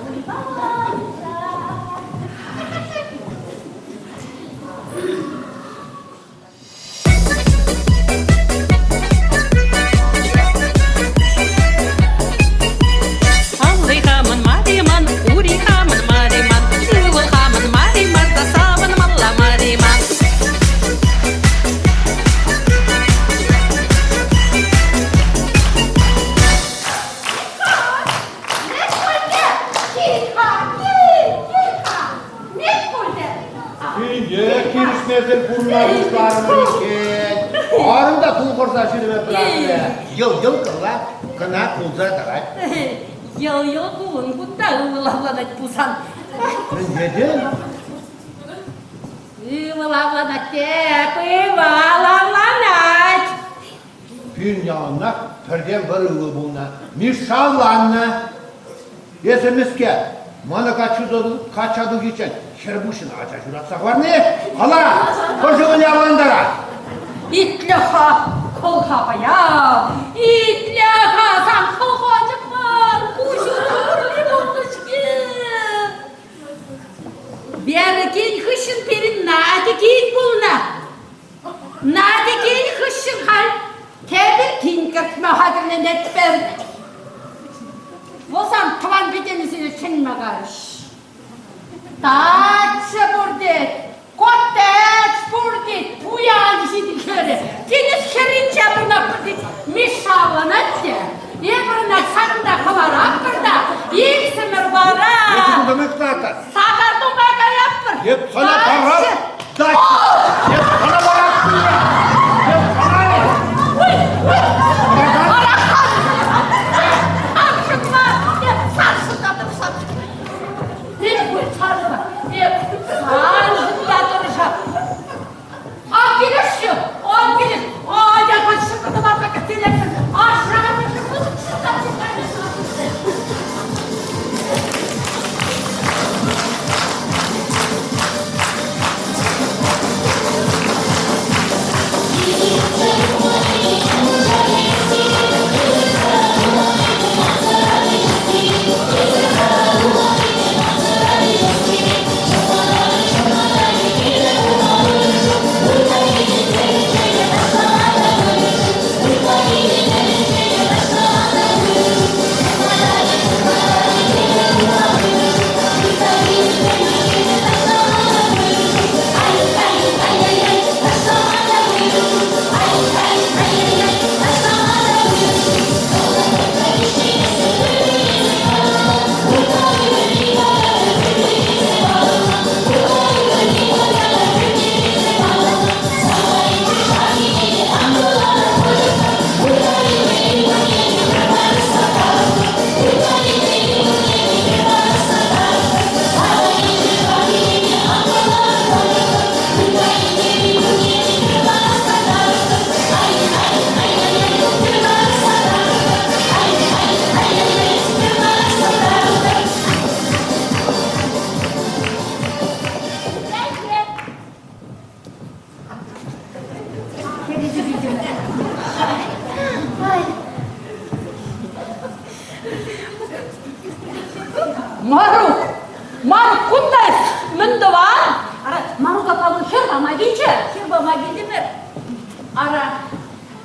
туймалла, Миша. Алли хамӑн мар-и ман, ури хамӑн мар-и ман, ывӑл хамӑн мар-и мар та савӑнмалла мар-и ман. Инке килӗшмесӗр пурӑнма пуҫларӑмӑр иккен. Арӑм та тулхӑрса ҫӳреме пӑрахрӗ. Йӑл-йӑл кӑла кӑна кулса тӑрать. Йӑл-йӑл кулӑн кунта ывӑл авланать пулсан. Мӗнле тен? Ывӑл авланать теп, ывӑл авланать. Пирӗн яланах пӗртен-пӗр ывӑл пулнӑ. Мишша авланнӑ. Эсӗ мӗскер? Мана качча тухиччен хӗр пуҫӑн ача ҫуратса хӑварни? Кала, хӑш ывӑлне авлантарать? Итле-ха, хӑлха паян, итле-ха, сан хӑлхачӑк мар, куҫу курми пулнӑ-ҫке. Вера кин хыҫҫӑн пирӗн Надя кин пулнӑ. Надя кин хыҫҫӑн халь тепӗр кин кӗртме хатӗрленетпӗр. Вӑлсан тӑван пӗтенӗсене чӗнме карӗҫ. Дача пур тет, коттедж пур тет, пуян ҫитӗн хӗрӗ. Тинӗс хӗрринче пурӑнатпӑр тет. Миша авланать те, эпир ӑна ҫакӑнта хӑваратпӑр та, иксӗмӗр вара сакар тума каятпӑр. Эп сана парап, дача! Эп сана парап! Эп сана! Ой, ой! Саршӑнма! Эп саршӑнта тӑрӑшап. Эп саршӑнта тӑрӑшап. Марук! Марук, кунта эс мӗн тӑван? Ара, Марука Павӑл хӗр пама килчӗ. Хӗр пама килтӗмӗр. Ара,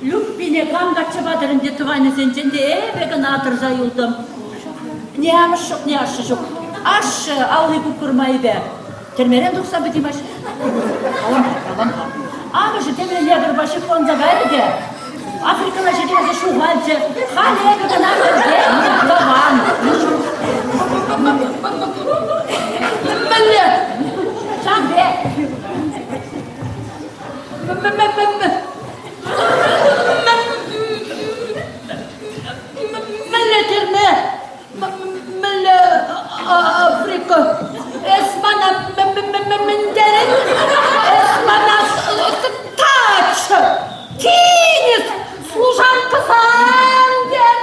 Люппине кам качча патӑр ӗнтӗ тӑванӗсенчен те эпӗ кӑна тӑрса юлтӑм. Ни амӑш ҫук, ни ашшӗ ҫук. Ашшӗ алли кукӑр майӗпе тӗрмерен тухса пӗтимасть. Калам-ха, калам-ха. Амӑшӗ темле лекарпа ҫыхланса кайрӗ те Африкӑна ҫитерсе ҫухалчӗ. Халӗ эпӗ кӑна пӗртен тӑван. Мӗнле? Ҫав пек. Мӗнле тӗрме? Мӗнле Африка? Эс мана мӗнтерен? Эс мана тач! Тинӗс! Служанкӑсем терӗн!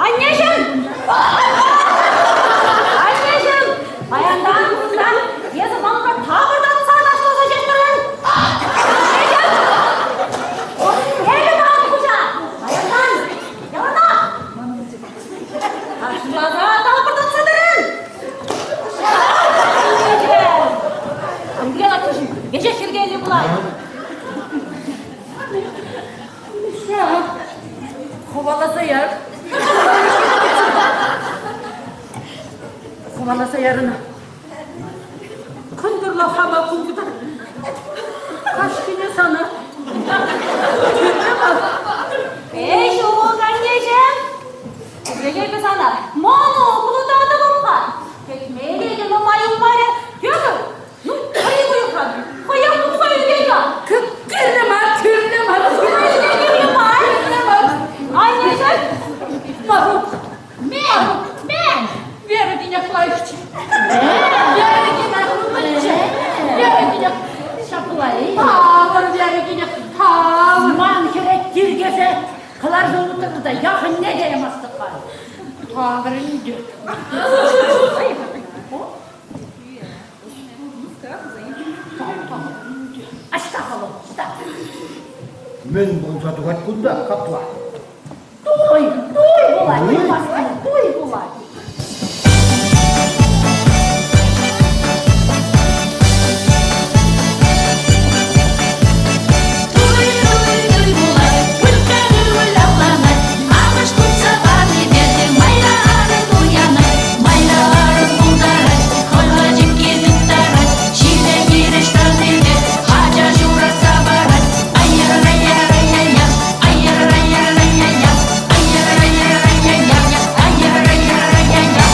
Аннеҫӗм! Аннеҫӗм! Паянтан кунтан эсӗ манпа тапӑртатса ташласа ҫеҫ Аннеҫӗм! Эпӗ ман хуҫа! Паянтан яланах! Ташласа тапӑртатса тӑрӑн! Ангела веҫех йӗркеллӗ пулать. Хӑваласа яр. Хӑваласа яр ӑна. Кӑнтӑрла хама кунта. Каҫхине сана. Тӳрре мар. Эй, ҫук, аннеҫӗм! Тӗпрекелпе сана мӑнуклӑ татӑлӑм-ха. Кӗтмелле те нумай юлмарӗ. Тетӗр, Ну, хӑй уйӑхран, хӑях тухса ӳкет-ха. Кирлӗ мар, кирлӗ мар. Кирлӗ мар. Кирлӗ мар. Аннеҫӗм. Марук. Мен, мен. Вера тинех лайӑхчӗ. Вера тинех лайӑхчӗ. Вера тинех ҫапла-и? Тавӑр, Вера тинех, тавӑр. Ман хӗре тиркесе кӑларса утӑрнӑ та яхӑнне те ямастӑп-ха. Тавӑр ӗнтӗ. Ӑҫта-ха вӑл? Ӑҫта? Мӗн пулса тухать кунта капла? Туй! Туй пулать! Туй пулать! Туй, туй, туй пулать, Улька ывӑл авланать, Амӑш туртса панипе те майра арӑм туянать, майра арӑм пултарать, хӑлхачикки тыттарать, ҫиле хирӗҫ тӑнипе ача ҫуратса парать. Ай-яра-яра-яра-я, ай-яра-яра-яра-я, ай-яра-яра-яра-я, ай-яра-яра-яра-я.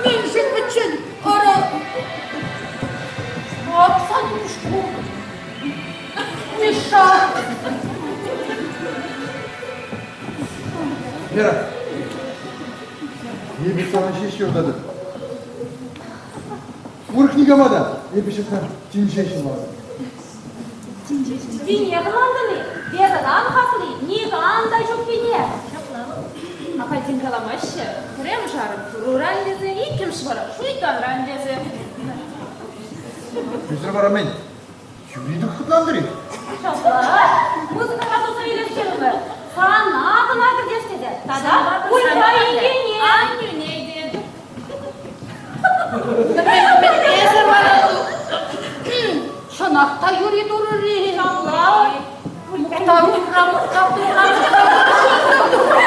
Мӗншӗн пӗччен ара Оксан упӑшку Миша Вера, эпӗ сана ҫеҫ юрататӑп. Урӑх никама та эпӗ ҫакна тин ҫеҫ ӑнлантӑм. Тинех ӑнлантӑн-и? Верӑран хакли никам та ҫуккине. Ахальтен каламаҫҫӗ. Пӗрремӗш арӑм туруран тесе, иккӗмӗш вара шуйттанран тесе. Эсир вара мӗн, юридик хӑтлантӑр-и? Ҫапла, музыкӑпа туса илес терӗмӗр. Сана кӑна кӗртес тесе. Тата Улька инкене. Аннӳне те. Эсӗ вара чӑнах та юри турӑр-и? Ҫапла. Мухтав турра, мухтав турра, мухтав турра.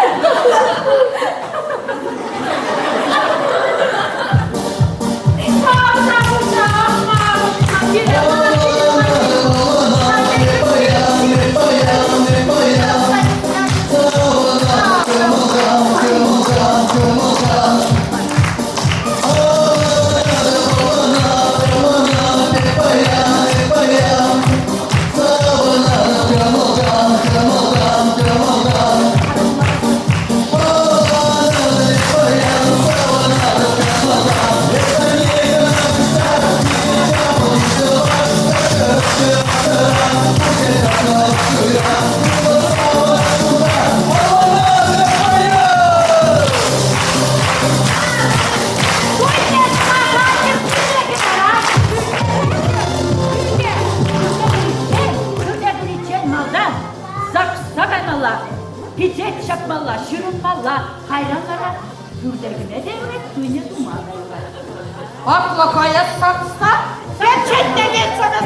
Кайран вара пӳрте кӗме те юрать, туйне тума та юрать. Апла каяс сакса? Пӗччен те сана.